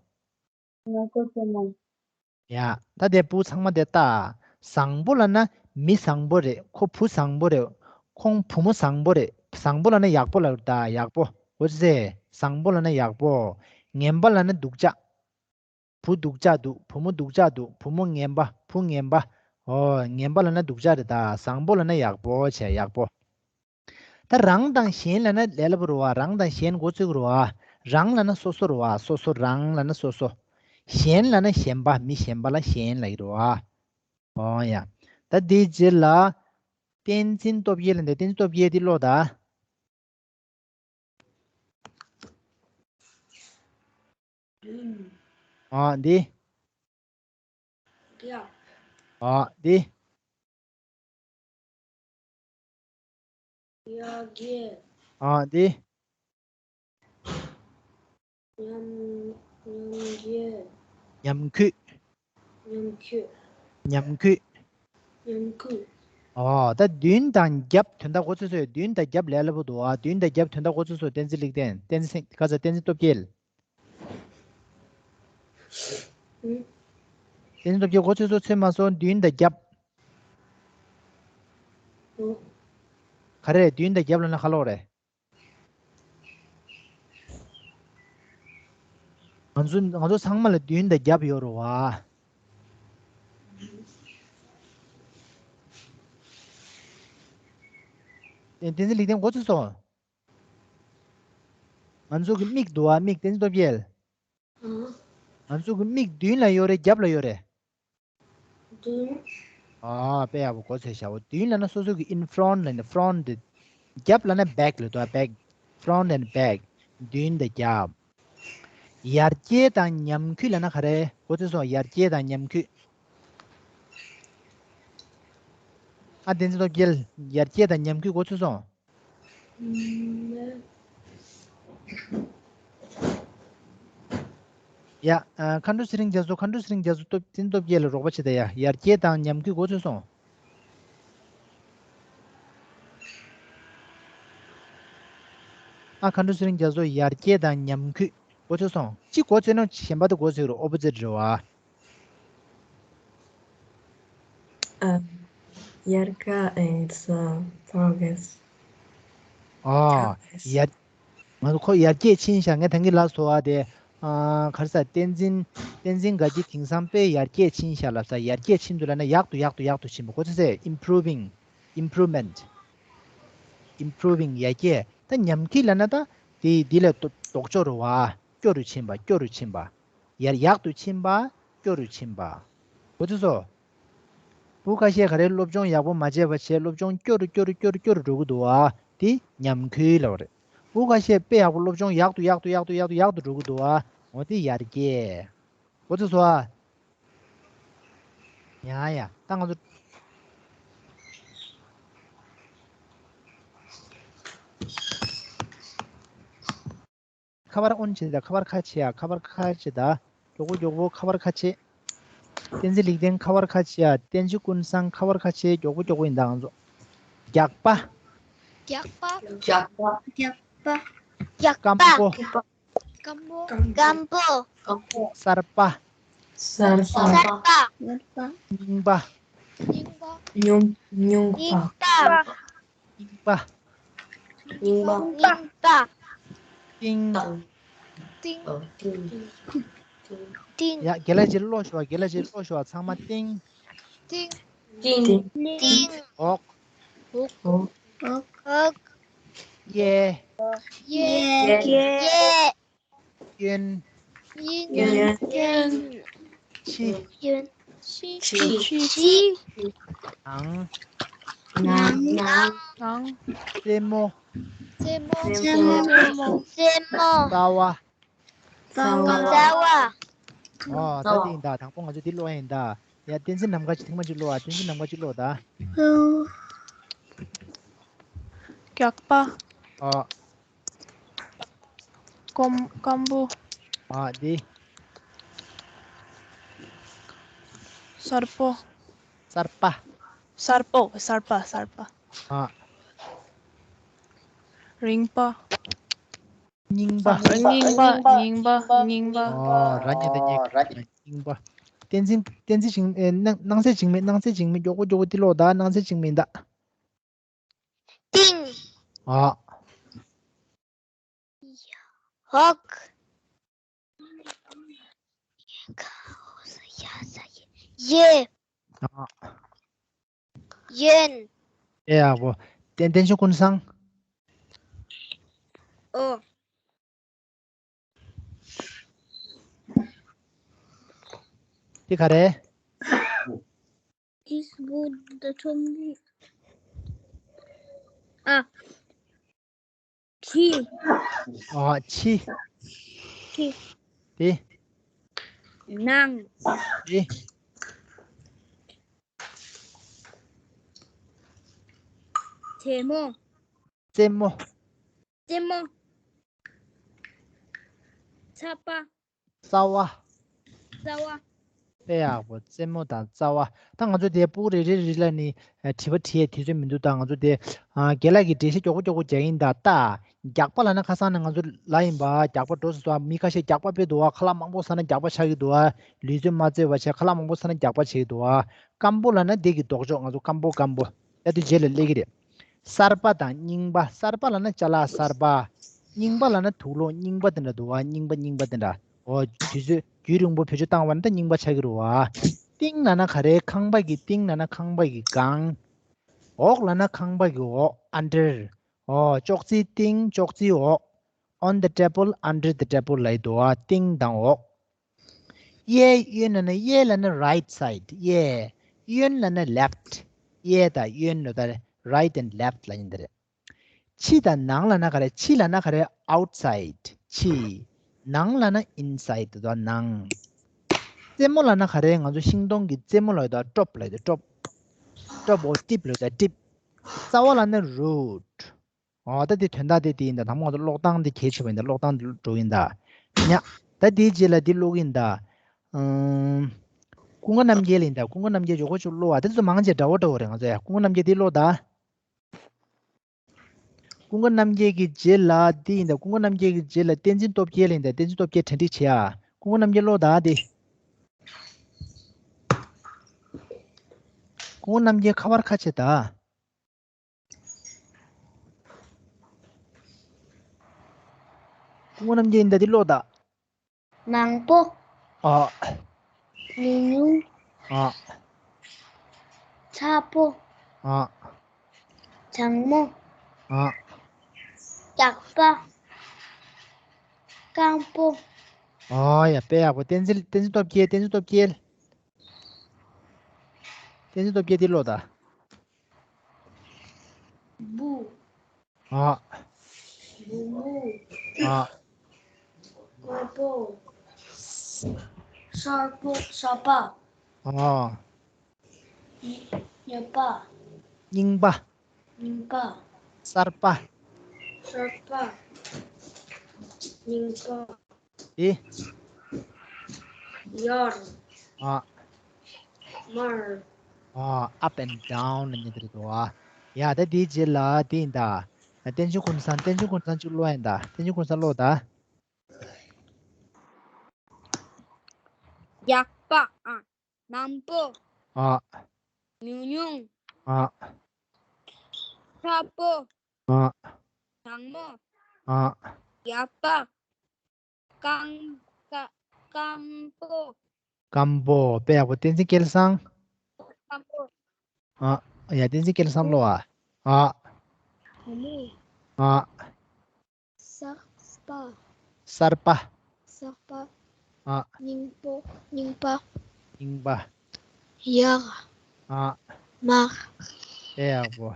ངས་གོ་ཚོད་མ། ཡ། ད་དེ་ཕྲུ་གུ་ཚང་མ་དེ་ལྟ། བཟང་པོ་ལབ་ན་མི་བཟང་པོ་རེད། ཁོ་བུ་བཟང་པོ་རེད། ཁོང་བུ་མོ་བཟང་པོ་རེད། བཟང་པོ་ལབ་ན་ཡག་པོ་ལབ་རེད་ད། ཡག་པོ། འོ་ཙི། བཟང་པོ་ལབ་ན་ཡག་པོ། ངན་པ་ལབ་ན་སྡུག་ཅག་བུ་སྡུག་ཅག་འདུག་བུ་མོ་སྡུག་ཅག་འདུག་བུ་མོ་ངན་པ། བུ་ངན་པ། ཨོ། ངན་པ་ལབ་ན་སྡུག་ཅག་རེད་ད། བཟང་པོ་ལབ་ན་ཡག་པོ་བྱས། ཡག་པོ། ད་རང་དང་གཞན་ལབ་ན་ལས་སླ་པོ་རེད་བ། རང་དང་གཞན་མགོ་ཚོས་ཀྱི་རེད་བ། རང་ལབ་ན་སོ་སོ་རེད་བ། སོ་སོ། རང་ལབ་ན་སོ་སོ། གཞན་ལབ་ན་གཞན་པ། མི་གཞན་པ་ལ་གཞན་ལབ་ཀྱི་རེད་བ། ཨོ་ཡ། ད་དེའི་རྗེས་ལ། བསྟན་འཛིན་སྟོབས་རྒྱལ་ལ་འདི། བསྟན་འཛིན་སྟོབས་རྒྱལ་འདི་ཀློག་ད། ཨ། འདི། ཡ། ཨ། འདི། ཡ་གི། ཨ། འདི། ཉམས། ཉམས་གི། ཉམས་གུད། ཉམས་གུད། ཉམས་གུད། ཉམས་གུད། ཨོ། ད་མདུན་དང་རྒྱབ་དོན་དག་གོ་ཚོད་སོང་། མདུན་དང་རྒྱབ་ལས་སླ་པོ་འདུག་ཨ། མདུན་དང་རྒྱབ་དོན་དག་གོ་ཚོད་སོང་། བསྟན་འཛིན་ལེགས་ལྡན། བསྟན་འཛིན་ཁ་ས་བསྟན་འཛིན་སྟོབས་རྒྱལ། བསྟན་འཛིན་སྟོབས་རྒྱལ་གོ་ཚོད་སོང་། ཚོད་མ་སོང་། མདུན་དང་རྒྱབ། ག་རེ་རེད། མདུན་དང་རྒྱབ་ལབ་ན་ག་ལོག་རེད། ང་ཚོ་ང་ཚོ་ཚང་མ་ལ་མདུན་དང་རྒྱབ་ཡོད་རེད་བ། བསྟན་འཛིན་ལེགས་ལྡན་གོ་ཚོད་སོང་། ང་ཚོ་གི་མིག་འདུག་བ། མིག་བསྟན་འཛིན་སྟོབས་རྒྱལ། ང་ཚོ་གི་མིག་མདུན་ལ་ཡོད་རེད། རྒྱབ་ལ་ཡོད་རེད། མདུན། ཨ། དཔེ་ཡག་པོ་གོ་ཚོད་ཤག་འོ། མདུན་ལབ་ན་སོ་སོ་གི་in front ལབ་ནི་front། རྒྱབ་ལབ་ན་back ལབ་འདུག་བ། back། front and back། མདུན་དང་རྒྱབ། ཡར་རྒྱས་དང་ཉམས་རྒུད་ལབ་ན་ག་རེ་གོ་ཚོད་སོང་། ཡར་རྒྱས་དང་ཉམས་རྒུད། ཨ། བསྟན་འཛིན་སྟོབས་རྒྱལ། ཡར་རྒྱས་དང་ཉམས་རྒུད་གོ་ཚོད་སོང་། ཡ། ཨ། མཁའ་འགྲོ་ཚེ་རིང་རྒྱ་མཚོ། མཁའ་འགྲོ་ཚེ་རིང་རྒྱ་མཚོ། སྟོབས་བསྟན་སྟོབས་རྒྱལ་ལ་རོགས་པ་བྱེད་དང་ཡ། ཡར་རྒྱས་དང་ཉམས་རྒུད་གོ་ཚོད་སོང་། ཨ། མཁའ་འགྲོ་ཚེ་རིང་རྒྱ་མཚོ། ཡར་རྒྱས་དང་ཉམས་རྒུད་གོ་ཚོད་སོང་། གཅིག་གོ་ཚོད་ན་གཞན་པ་དེ་གོ་ཚོད་རེད། opposite རེད་བ། ཨ། ཡར་ཀ it's uh, progress. ཨ། ཡར། ང་ཚོ་ཁོ་ཡར་རྒྱས་ཕྱིན་ཤག་ངས་ད་གིན་ལབ་སོང་བ་དེ། ཨ། ག་རེ་ཟ། བསྟན་འཛིན། བསྟན་འཛིན་དགའ་སྐྱིད་དེང་སང་དཔེ་ཡར་རྒྱས་ཕྱིན་ཤག་ལབ་ས། ཡར་རྒྱས་ཕྱིན་འདུག་ལབ་ན་ཡག་ཏུ་ཡག་ཏུ་ཡག་ཏུ་ཕྱིན་པ་གོ་ཚོད་སོང་། improving, improvement, improving ཡར་རྒྱས། ད་ཉམས་རྒུད་ལབ་ན་ད་དེ་འདི་ལས་ལྡོག་ཕྱོགས་རེད་བ། སྐྱོ་རུ་ཕྱིན་པ། སྐྱོ་རུ་ཕྱིན་པ། ཡར་ཡག་ཏུ་ཕྱིན་པ། སྐྱོ་རུ་ཕྱིན་པ། གོ་ཚོད་སོང་། བུ་ཁ་ཤས་ག་རེ་སློབ་སྦྱོང་ཡག་པོ་མ་བྱས་པ་བྱས། སློབ་སྦྱོང་སྐྱོ་རུ་སྐྱོ་རུ་སྐྱོ་རུ་སྐྱོ་རུ་འགྲོ་གི་འདུག་བ། དེ་ཉམས་རྒུད་ལབ་པ་རེད། བུ་ཁ་ཤས་དཔེ་ཡག་པོ་སློབ་སྦྱོང་ཡག་ཏུ་ཡག་ཏུ་ཡག་ཏུ་ཡག་ཏུ་ཡག་ཏུ་འགྲོ་གི་འདུག་བ། འོ་དེ་ཡར་རྒྱས། གོ་ཚོད་སོང་ཨ། ཡ་ཡ། ད་ང་ཚོ། ཁ་པར་ཨོན་བྱེད་ད། ཁ་པར་ཁ་ཕྱེ་ཡ། ཁ་པར་ཁ་ཕྱེ་ད། མགྱོགས་པོ་མགྱོགས་པོ་ཁ་པར་ཁ་ཕྱེ། བསྟན་འཛིན་ལེགས་ལྡན་ཁ་པར་ཁ་ཕྱེ་ཡ། བསྟན་འཛིན་ཀུན་བཟང་ཁ་པར་ཁ་ཕྱེ། མགྱོགས་པོ་མགྱོགས་པོ་ཡིན་ད་ང་ཚོ། རྒྱགས་པ། རྒྱགས་པ། རྒྱགས་པ། རྒྱགས་པ། སྐམ་པོ། སྐམ་པོ། སྐམ་པོ། གསར་པ། གསར་པ། གསར་པ། རྙིང་པ། རྙིང་པ། རྙིང་པ། རྙིང་པ། རྙིང་པ། རྙིང་པ། རྙིང་པ། རྙིང་པ། ཏིང་། ཏིང་། ཏིང་། ཡ། རྒན་ལགས་ཅིག་ཀློག་ཤོག་རྒན་ལགས་ཅིག་ཀློག་ཤོག་ཚང་མ་ཏིང་། ཏིང་། ཏིང་། ཏིང་། འོག་འོག་འོག་གཡས། གཡས། གཡས། གཡོན། གཡོན། གཡོན། ཕྱི། གཡོན། ཕྱི། ཕྱི། ནང་། ནང་། ནང་། རྩེ་མོ། རྩེ་མོ། རྩེ་མོ། རྩེ་མོ། རྩེ་མོ། རྩ་བ། རྩ་བ། རྩ་བ། ཨོ། ད་དེ་ཡིན་ད། དང་པོ་ང་ཚོ་འདི་ཀློག་ཡ་ཡིན་ད། ཡ། བསྟན་འཛིན་ནམ་མཁའ་ཅིག་ཐེངས་མ་གཅིག་ཀློག་ཨ། བསྟན་འཛིན་ནམ་མཁའ་གཅིག་ཀློག་ད། རྒྱགས་པ། ཨོ། སྐམ། སྐམ་པོ། ཨ། འདི། གསར་པོ། གསར་པ། གསར་པོ། གསར་པ། གསར་པ། ཨ། རྙིང་པ། རྙིང་པ། རྙིང་པ། རྙིང་པ། རྙིང་པ། ཨ། ར་ཉ་བཏགས་རྙེ། རྙིང་པ། བསྟན་འཛིན། བསྟན་འཛིན་འཇིགས། ཨེ། སྣང་། སྣང་ཚེ་འཇིགས་མེད། སྣང་ཚེ་འཇིགས་མེད། མགྱོགས་པོ་མགྱོགས་པོ་འདི་ཀློག་ད། སྣང་ཚེ་འཇིགས་མེད་ད། ཏིང་། ཨ། འོག་གཡས། ཨ། གཡོན། ཨེ་ཡག་པོ། བསྟན། བསྟན་འཛིན་ཀུན་བཟང་། ཨོ། འདི་ག་རེ། This would the tummy. ཨ། ཕྱི། ཨ། ཕྱི། ཕྱི། འདི། ནང་། འདི། རྩེ་མོ། རྩེ་མོ། རྩེ་མོ། ཚ་པ། རྩ་བ། རྩ་བ། དཔེ་ཡག་པོ། རྩེད་མོ་དང་རྩ་བ། ད་ང་ཚོ་དེ་སྤུ་གུ་རེ་རེ་རེ་ལ་ནི་ཨ་དྲི་བ་དྲི་ཡས་དུས་ཚོད་མི་འདུག་ད་ང་ཚོ་དེ་ཨ་རྒན་ལགས་ཀྱིས་འགྲེལ་བཤད་མགྱོགས་པོ་མགྱོགས་པོ་རྒྱག་གིན་གདའ། ད་རྒྱགས་པ་ལབ་ན་ཁ་སང་ནས་ང་ཚོ་ལབ་ཡིན་པ། རྒྱགས་པ་འགྲོ་སོང་། མི་ཁ་ཤས་རྒྱགས་པ་དཔེ་འདུག་པ། ཁ་ལག་མང་པོ་ཟ་ན་རྒྱགས་པ་ཆགས་ཀྱི་འདུག་པ། ལུས་རྩལ་མ་རྩེ་བ་བྱས་ཁ་ལག་མང་པོ་ཟ་ན་རྒྱགས་པ་ཆགས་ཀྱི་འདུག་པ། སྐམ་པོ་ལབ་ན་དེ་གི་ལྡོག་ཕྱོགས། ང་ཚོ་སྐམ་པོ་སྐམ་པོ། ད་དེ་རྗེས་ལ་སླེབས་ཀྱི་རེད། གསར་པ་དང་རྙིང་པ། གསར་པ་ལབ་ན་ཅ་ལག་གསར་པ། རྙིང་པ་ལབ་ན་དུག་སློག་རྙིང་པ་དེ་འདྲ་འདུག་པ། རྙིང་པ་རྙིང་པ་དེ་འདྲ། འོ་དུས་ཚོད་རྒྱུན་རིང་པོ་བེད་སྤྱོད་བཏང་བ་ན་ད་རྙིང་པ་ཆགས་ཀྱི་རེད་པ། སྟེང་ལབ་ན་ག་རེ། ཁང་པ་གི་སྟེང་ལབ་ན་ཁང་པ་གི་སྒང་། འོག་ལབ་ན་ཁང་པ་གི་འོག། under། འོ་ཅོག་ཙེའི་སྟེང་ཅོག་ཙེའི་འོག། on the table, under the table ལབ་ཡི་འདུག་པ། སྟེང་དང་འོག་གཡས་གཡོན་ལབ་ན། གཡས་ལབ་ན་right side གཡས། གཡོན་ལབ་ན་left། གཡས་དང་གཡོན་ལ་ད་right and left ལབ་ཡིན་ད་རེད། ཕྱི་དང་ནང་ལབ་ན་ག་རེ། ཕྱི་ལབ་ན་ག་རེ། outside ཕྱི། ནང་ལབ་ན་inside དོ་ནང་། རྩེད་མོ་ལབ་ན་ག་རེ། ང་ཚོ་ཤིང་སྡོང་གི་རྩེད་མོ་ལབ་ཡོད་ད། ཀྲོབ་ལབ་ཡོད་ད། ཀྲོབ། ཀྲོབ། འོ་ཏིབ་ལབ་ཡོད་ད། ཏིབ། རྩ་བ་ལབ་ན་root། འོ་ད་དེ་དོན་དག་དེ་དེ་ཡིན་ད། དང་པོ་ང་ཚོ་ཀློག་སྟངས་དེ་གལ་ཆེ་བ་ཡིན་ད། ཀློག་སྟངས་དེ་འགྲོ་གི་ཡིན་ད། ཉ། ད་དེའི་རྗེས་ལ་དེ་ཀློག་གི་ཡིན་ད། ཨུམ། ཀུན་དགའ་རྣམ་རྒྱལ་ཡིན་ད། ཀུན་དགའ་རྣམ་རྒྱལ་མགྱོགས་པོ་ཅིག་ཀློག་ཨ། དེ་ཚོ་མང་ཆེ་འདྲ་བོ་འདྲ་བོ་རེད། ང་ཚོ་ཡ་ཀུན་དགའ་རྣམ་རྒྱལ་དེ་ཀློག་ད། ཀུན་དགའ་རྣམ་རྒྱལ་གྱི་རྗེས་ལ་དེ་ཡིན་ད། ཀུན་དགའ་རྣམ་རྒྱལ་གྱི་རྗེས་ལ་བསྟན་འཛིན་སྟོབས་རྒྱལ་ཡིན་ད། བསྟན་འཛིན་སྟོབས་རྒྱལ་གྲ་སྒྲིག་བྱེད་ཨ། ཀུན་དགའ་རྣམ་རྒྱལ་ཀློག་ད་དེ། ཀུན་དགའ་རྣམ་རྒྱལ་ཁ་པར་ཁ་ཕྱེ་ད། ཀུན་དགའ་རྣམ་རྒྱལ་ཡིན་ད། དེ་ཀློག་ད། མང་པོ། ཨ། ཉུང་ཉུང་། ཨ། ཚ་པོ། ཨ། གྲང་མོ། ཨ། ཡག་པ། སྐམ་པོ། ཨ་ཡ། དཔེ་ཡག་པོ། བསྟན་འཛིན། བསྟན་འཛིན་སྟོབས་རྒྱལ། བསྟན་འཛིན་སྟོབས་རྒྱལ། བསྟན་འཛིན་སྟོབས་རྒྱལ་དེ་ཀློག་ད། བུ། ཨ། བུ་མོ། ཨ། དཀར་པོ། སེར་པོ། སེར་པ། ཨ། ཉི་ཉི་པ། རྙིང་པ། རྙིང་པ། གསར་པ། གསར་པ། རྙིང་པ། ཨེ། ཡར། ཨ། མར། ཨ། up and down ནི་དེ་རེད་དོ། ཨ། ཡ་ད་དེའི་རྗེས་ལ་དེ་ཡིན་ད། བསྟན་ཆོས་ཀུན་བཟང་། བསྟན་ཆོས་ཀུན་བཟང་ཅིག་ཀློག་ཡིན་ད། བསྟན་ཆོས་ཀུན་བཟང་ཀློག་ད། ཡག་པ། ཨ། མང་པོ། ཨ། ཉུང་ཉུང་། ཨ། ཚ་པོ། ཨ། གྲང་མོ། ཨ། ཡག་པ། སྐམ། སྐམ་པོ། སྐམ་པོ། དཔེ་ཡག་པོ། བསྟན་འཛིན་སྐལ་བཟང་། སྐམ་པོ། ཨ། ཡ་བསྟན་འཛིན་སྐལ་བཟང་ཀློག་ཨ། ཨ། བུ་མོ། ཨ། གསར་པ། གསར་པ། གསར་པ། ཨ། རྙིང་པོ། རྙིང་པ། རྙིང་པ། ཡག་ཨ། མ། དཔེ་ཡག་པོ།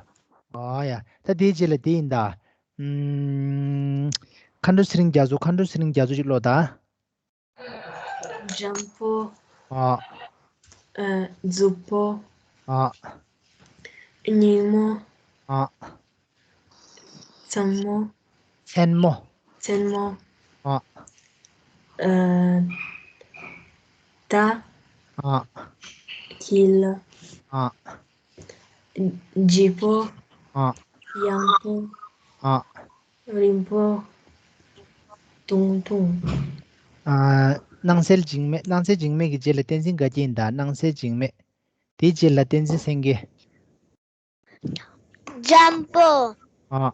ཨ་ཡ། ད་དེའི་རྗེས་ལ་དེ་ཡིན་ད། ཨུམ། མཁའ་འགྲོ་ཚེ་རིང་རྒྱ་མཚོ། མཁའ་འགྲོ་ཚེ་རིང་རྒྱ་མཚོ་ཅིག་ཀློག་ད། འཇམ་པོ། ཨ། ཨ། རྫིག་པོ། ཨ། སྙིགས་མོ། ཨ། མཚན་མོ། མཚན་མོ། མཚན་མོ། ཨ། ཨ། ད། ཨ། འཁྱིལ། ཨ། ལྗིད་པོ། ཨ། ཡང་པོ། ཨ། རིང་པོ། ཐུང་ཐུང་། ཨ། སྣང་གསལ་འཇིགས་མེད། སྣང་གསལ་འཇིགས་མེད་ཀྱི་རྗེས་ལ་བསྟན་འཛིན་དགའ་སྐྱིད་ཡིན་ད། སྣང་གསལ་འཇིགས་མེད། དེའི་རྗེས་ལ་བསྟན་འཛིན་སེང་གེ། འཇམ་པོ། ཨ།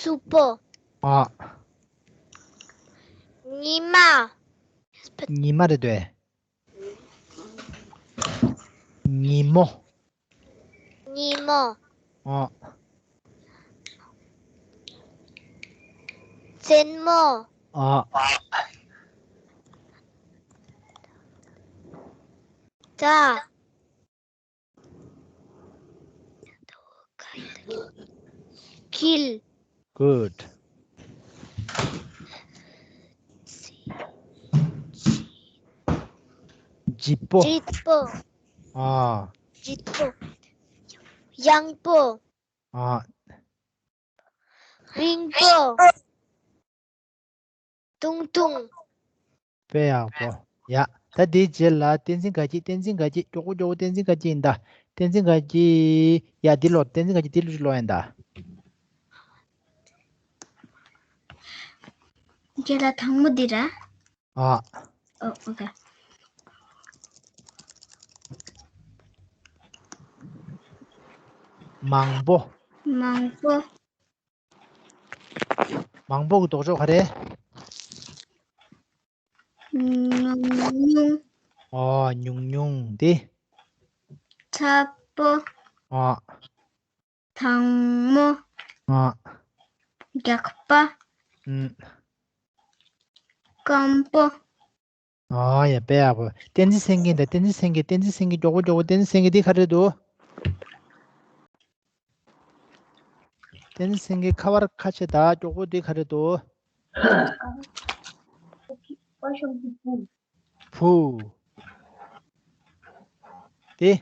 རྫིག་པོ། ཨ། ཉི་མ། ཉི་མ་རེད་དོ། ཉི་མོ། ཉི་མོ། ཨ། མཚན་མོ། ཨ། ད། འཁྱིལ། Good. ལྗིད་པོ། ལྗིད་པོ། ཨ། ལྗིད་པོ། ཡང་པོ། ཨ། རིང་པོ། ཐུང་ཐུང་། དཔེ་ཡག་པོ། ཡ། ད་དེའི་རྗེས་ལ་གཏན་ཚིགས་ག་གི། གཏན་ཚིགས་ག་གི། མགྱོགས་པོ་མགྱོགས་པོ། གཏན་ཚིགས་ག་གི་ཡིན་ད། གཏན་ཚིགས་ག་གི། ཡ་འདི་ཀློག་གཏན་ཚིགས་ག་གི་འདི་ཀློག་ཡིན་ད། རྗེས་ལ་དང་པོ་འདི་ར། ཨ། ཨོ་ཨོ་ཁེ། མང་པོ། མང་པོ། མང་པོ་གི་ལྡོག་ཕྱོགས་ག་རེ། ཉུང་ཉུང་། ཨོ་ཉུང་ཉུང་དེ། ཚ་པོ། ཨོ། དྭངས་མོ། ཨོ། རྒྱགས་པ། ཨུམ། སྐམ་པོ། ཨོ་ཡ་དཔེ་ཡག་པོ། གཏན་ཚིགས་སེང་གེ་དང་གཏན་ཚིགས་སེང་གེ། གཏན་ཚིགས་སེང་གེ་མགྱོགས་པོ་མགྱོགས་པོ། གཏན་ཚིགས་སེང་གེ་འདི་ག་རེ་འདུག་གཏན་ཚིགས་སེང་གེ་ཁ་བར་ཁ་ཕྱེ་ད། མགྱོགས་པོ་འདི་ག་རེ་འདུག་བུ། དེ།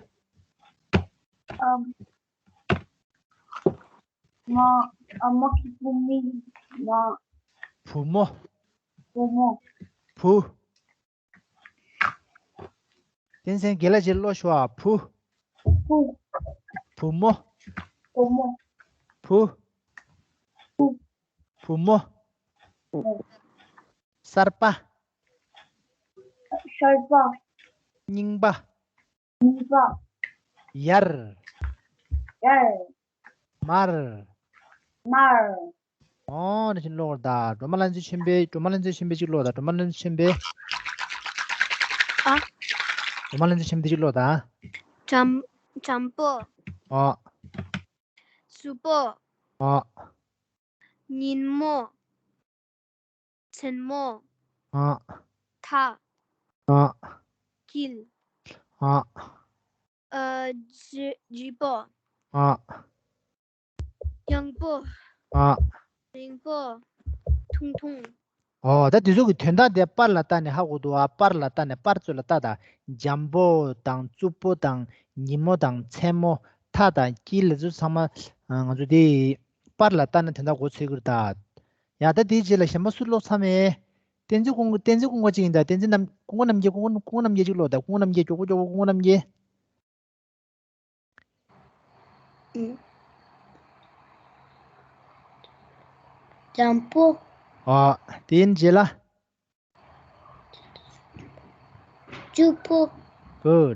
ཨམ། མ། ཨ་མ་གི་བུ་མིང་མ། བུ་མོ། བུ་མོ། བུ། གཏན་ཚིགས་སེང་གེ་ལ་ཅིག་ཀློག་ཤོག་ཨ། བུ། བུ། བུ་མོ། བུ་མོ། བུ། བུ། བུ་མོ། བུ། གསར་པ། གསར་པ། རྙིང་པ། རྙིང་པ། ཡར། ཡར། མར། མར། ཨོ་ནི་ཅིག་ཀློག་ད། སྒྲོལ་མ་ལྷ་མཛེས་ཆེན་པོའི། སྒྲོལ་མ་ལྷ་མཛེས་ཆེན་པོའི་ཅིག་ཀློག་ད། སྒྲོལ་མ་ལྷ་མཛེས་ཆེན་པོའི། ཨ། སྒྲོལ་མ་ལྷ་མཛེས་ཆེན་པོའི་ཅིག་ཀློག་ད། འཇམ། འཇམ་པོ། ཨོ། སུ་པོ། ཨོ། ཉིན་མོ། མཚན་མོ། ཨ། ཐག་ཨ། དཀྱིལ། ཨ། ཨ། བརྗིད། བརྗིད་པོ། ཨ། ཡངས་པོ། ཨ། རིང་པོ། ཐུང་ཐུང་། ཨོ། ད་དེ་ཚོ་གི་དོན་དག་དེ་པར་ལ་བལྟས་ནས་ཧ་གོ་འདུག་ཨ། པར་ལ་བལྟས་ནས། པར་ཚོ་ལ་བལྟས་དང་། འཇམ་པོ་དང་། རྩུབ་པོ་དང་། ཉིན་མོ་དང་། མཚན་མོ། ཐག་དང་། དཀྱིལ་ལ་ཚོ་ཚང་མ། ཨ། ང་ཚོ་དེ་པར་ལ་བལྟས་ནས་དོན་དག་གོ་ཚོད་ཀྱི་རེད་ད། ཡ། ད་དེའི་རྗེས་ལ་གཞན་པ་སུ་ཀློག་ཚར་མེད། བསྟན་འཛིན་ཀུན་དགའ། བསྟན་འཛིན་ཀུན་དགའ་ཅིག་ཡིན་ད། བསྟན་འཛིན་རྣམ། ཀུན་དགའ་རྣམ་རྒྱལ། ཀུན་དགའ། ཀུན་དགའ་རྣམ་རྒྱལ་ཅིག་ཀློག་ད། ཀུན་དགའ་རྣམ་རྒྱལ། མགྱོགས་པོ་མགྱོགས་པོ། ཀུན་དགའ་རྣམ་རྒྱལ། འཇམ་པོ། ཨ། དེའི་རྗེས་ལ། སྐྱུག་པོ། Good.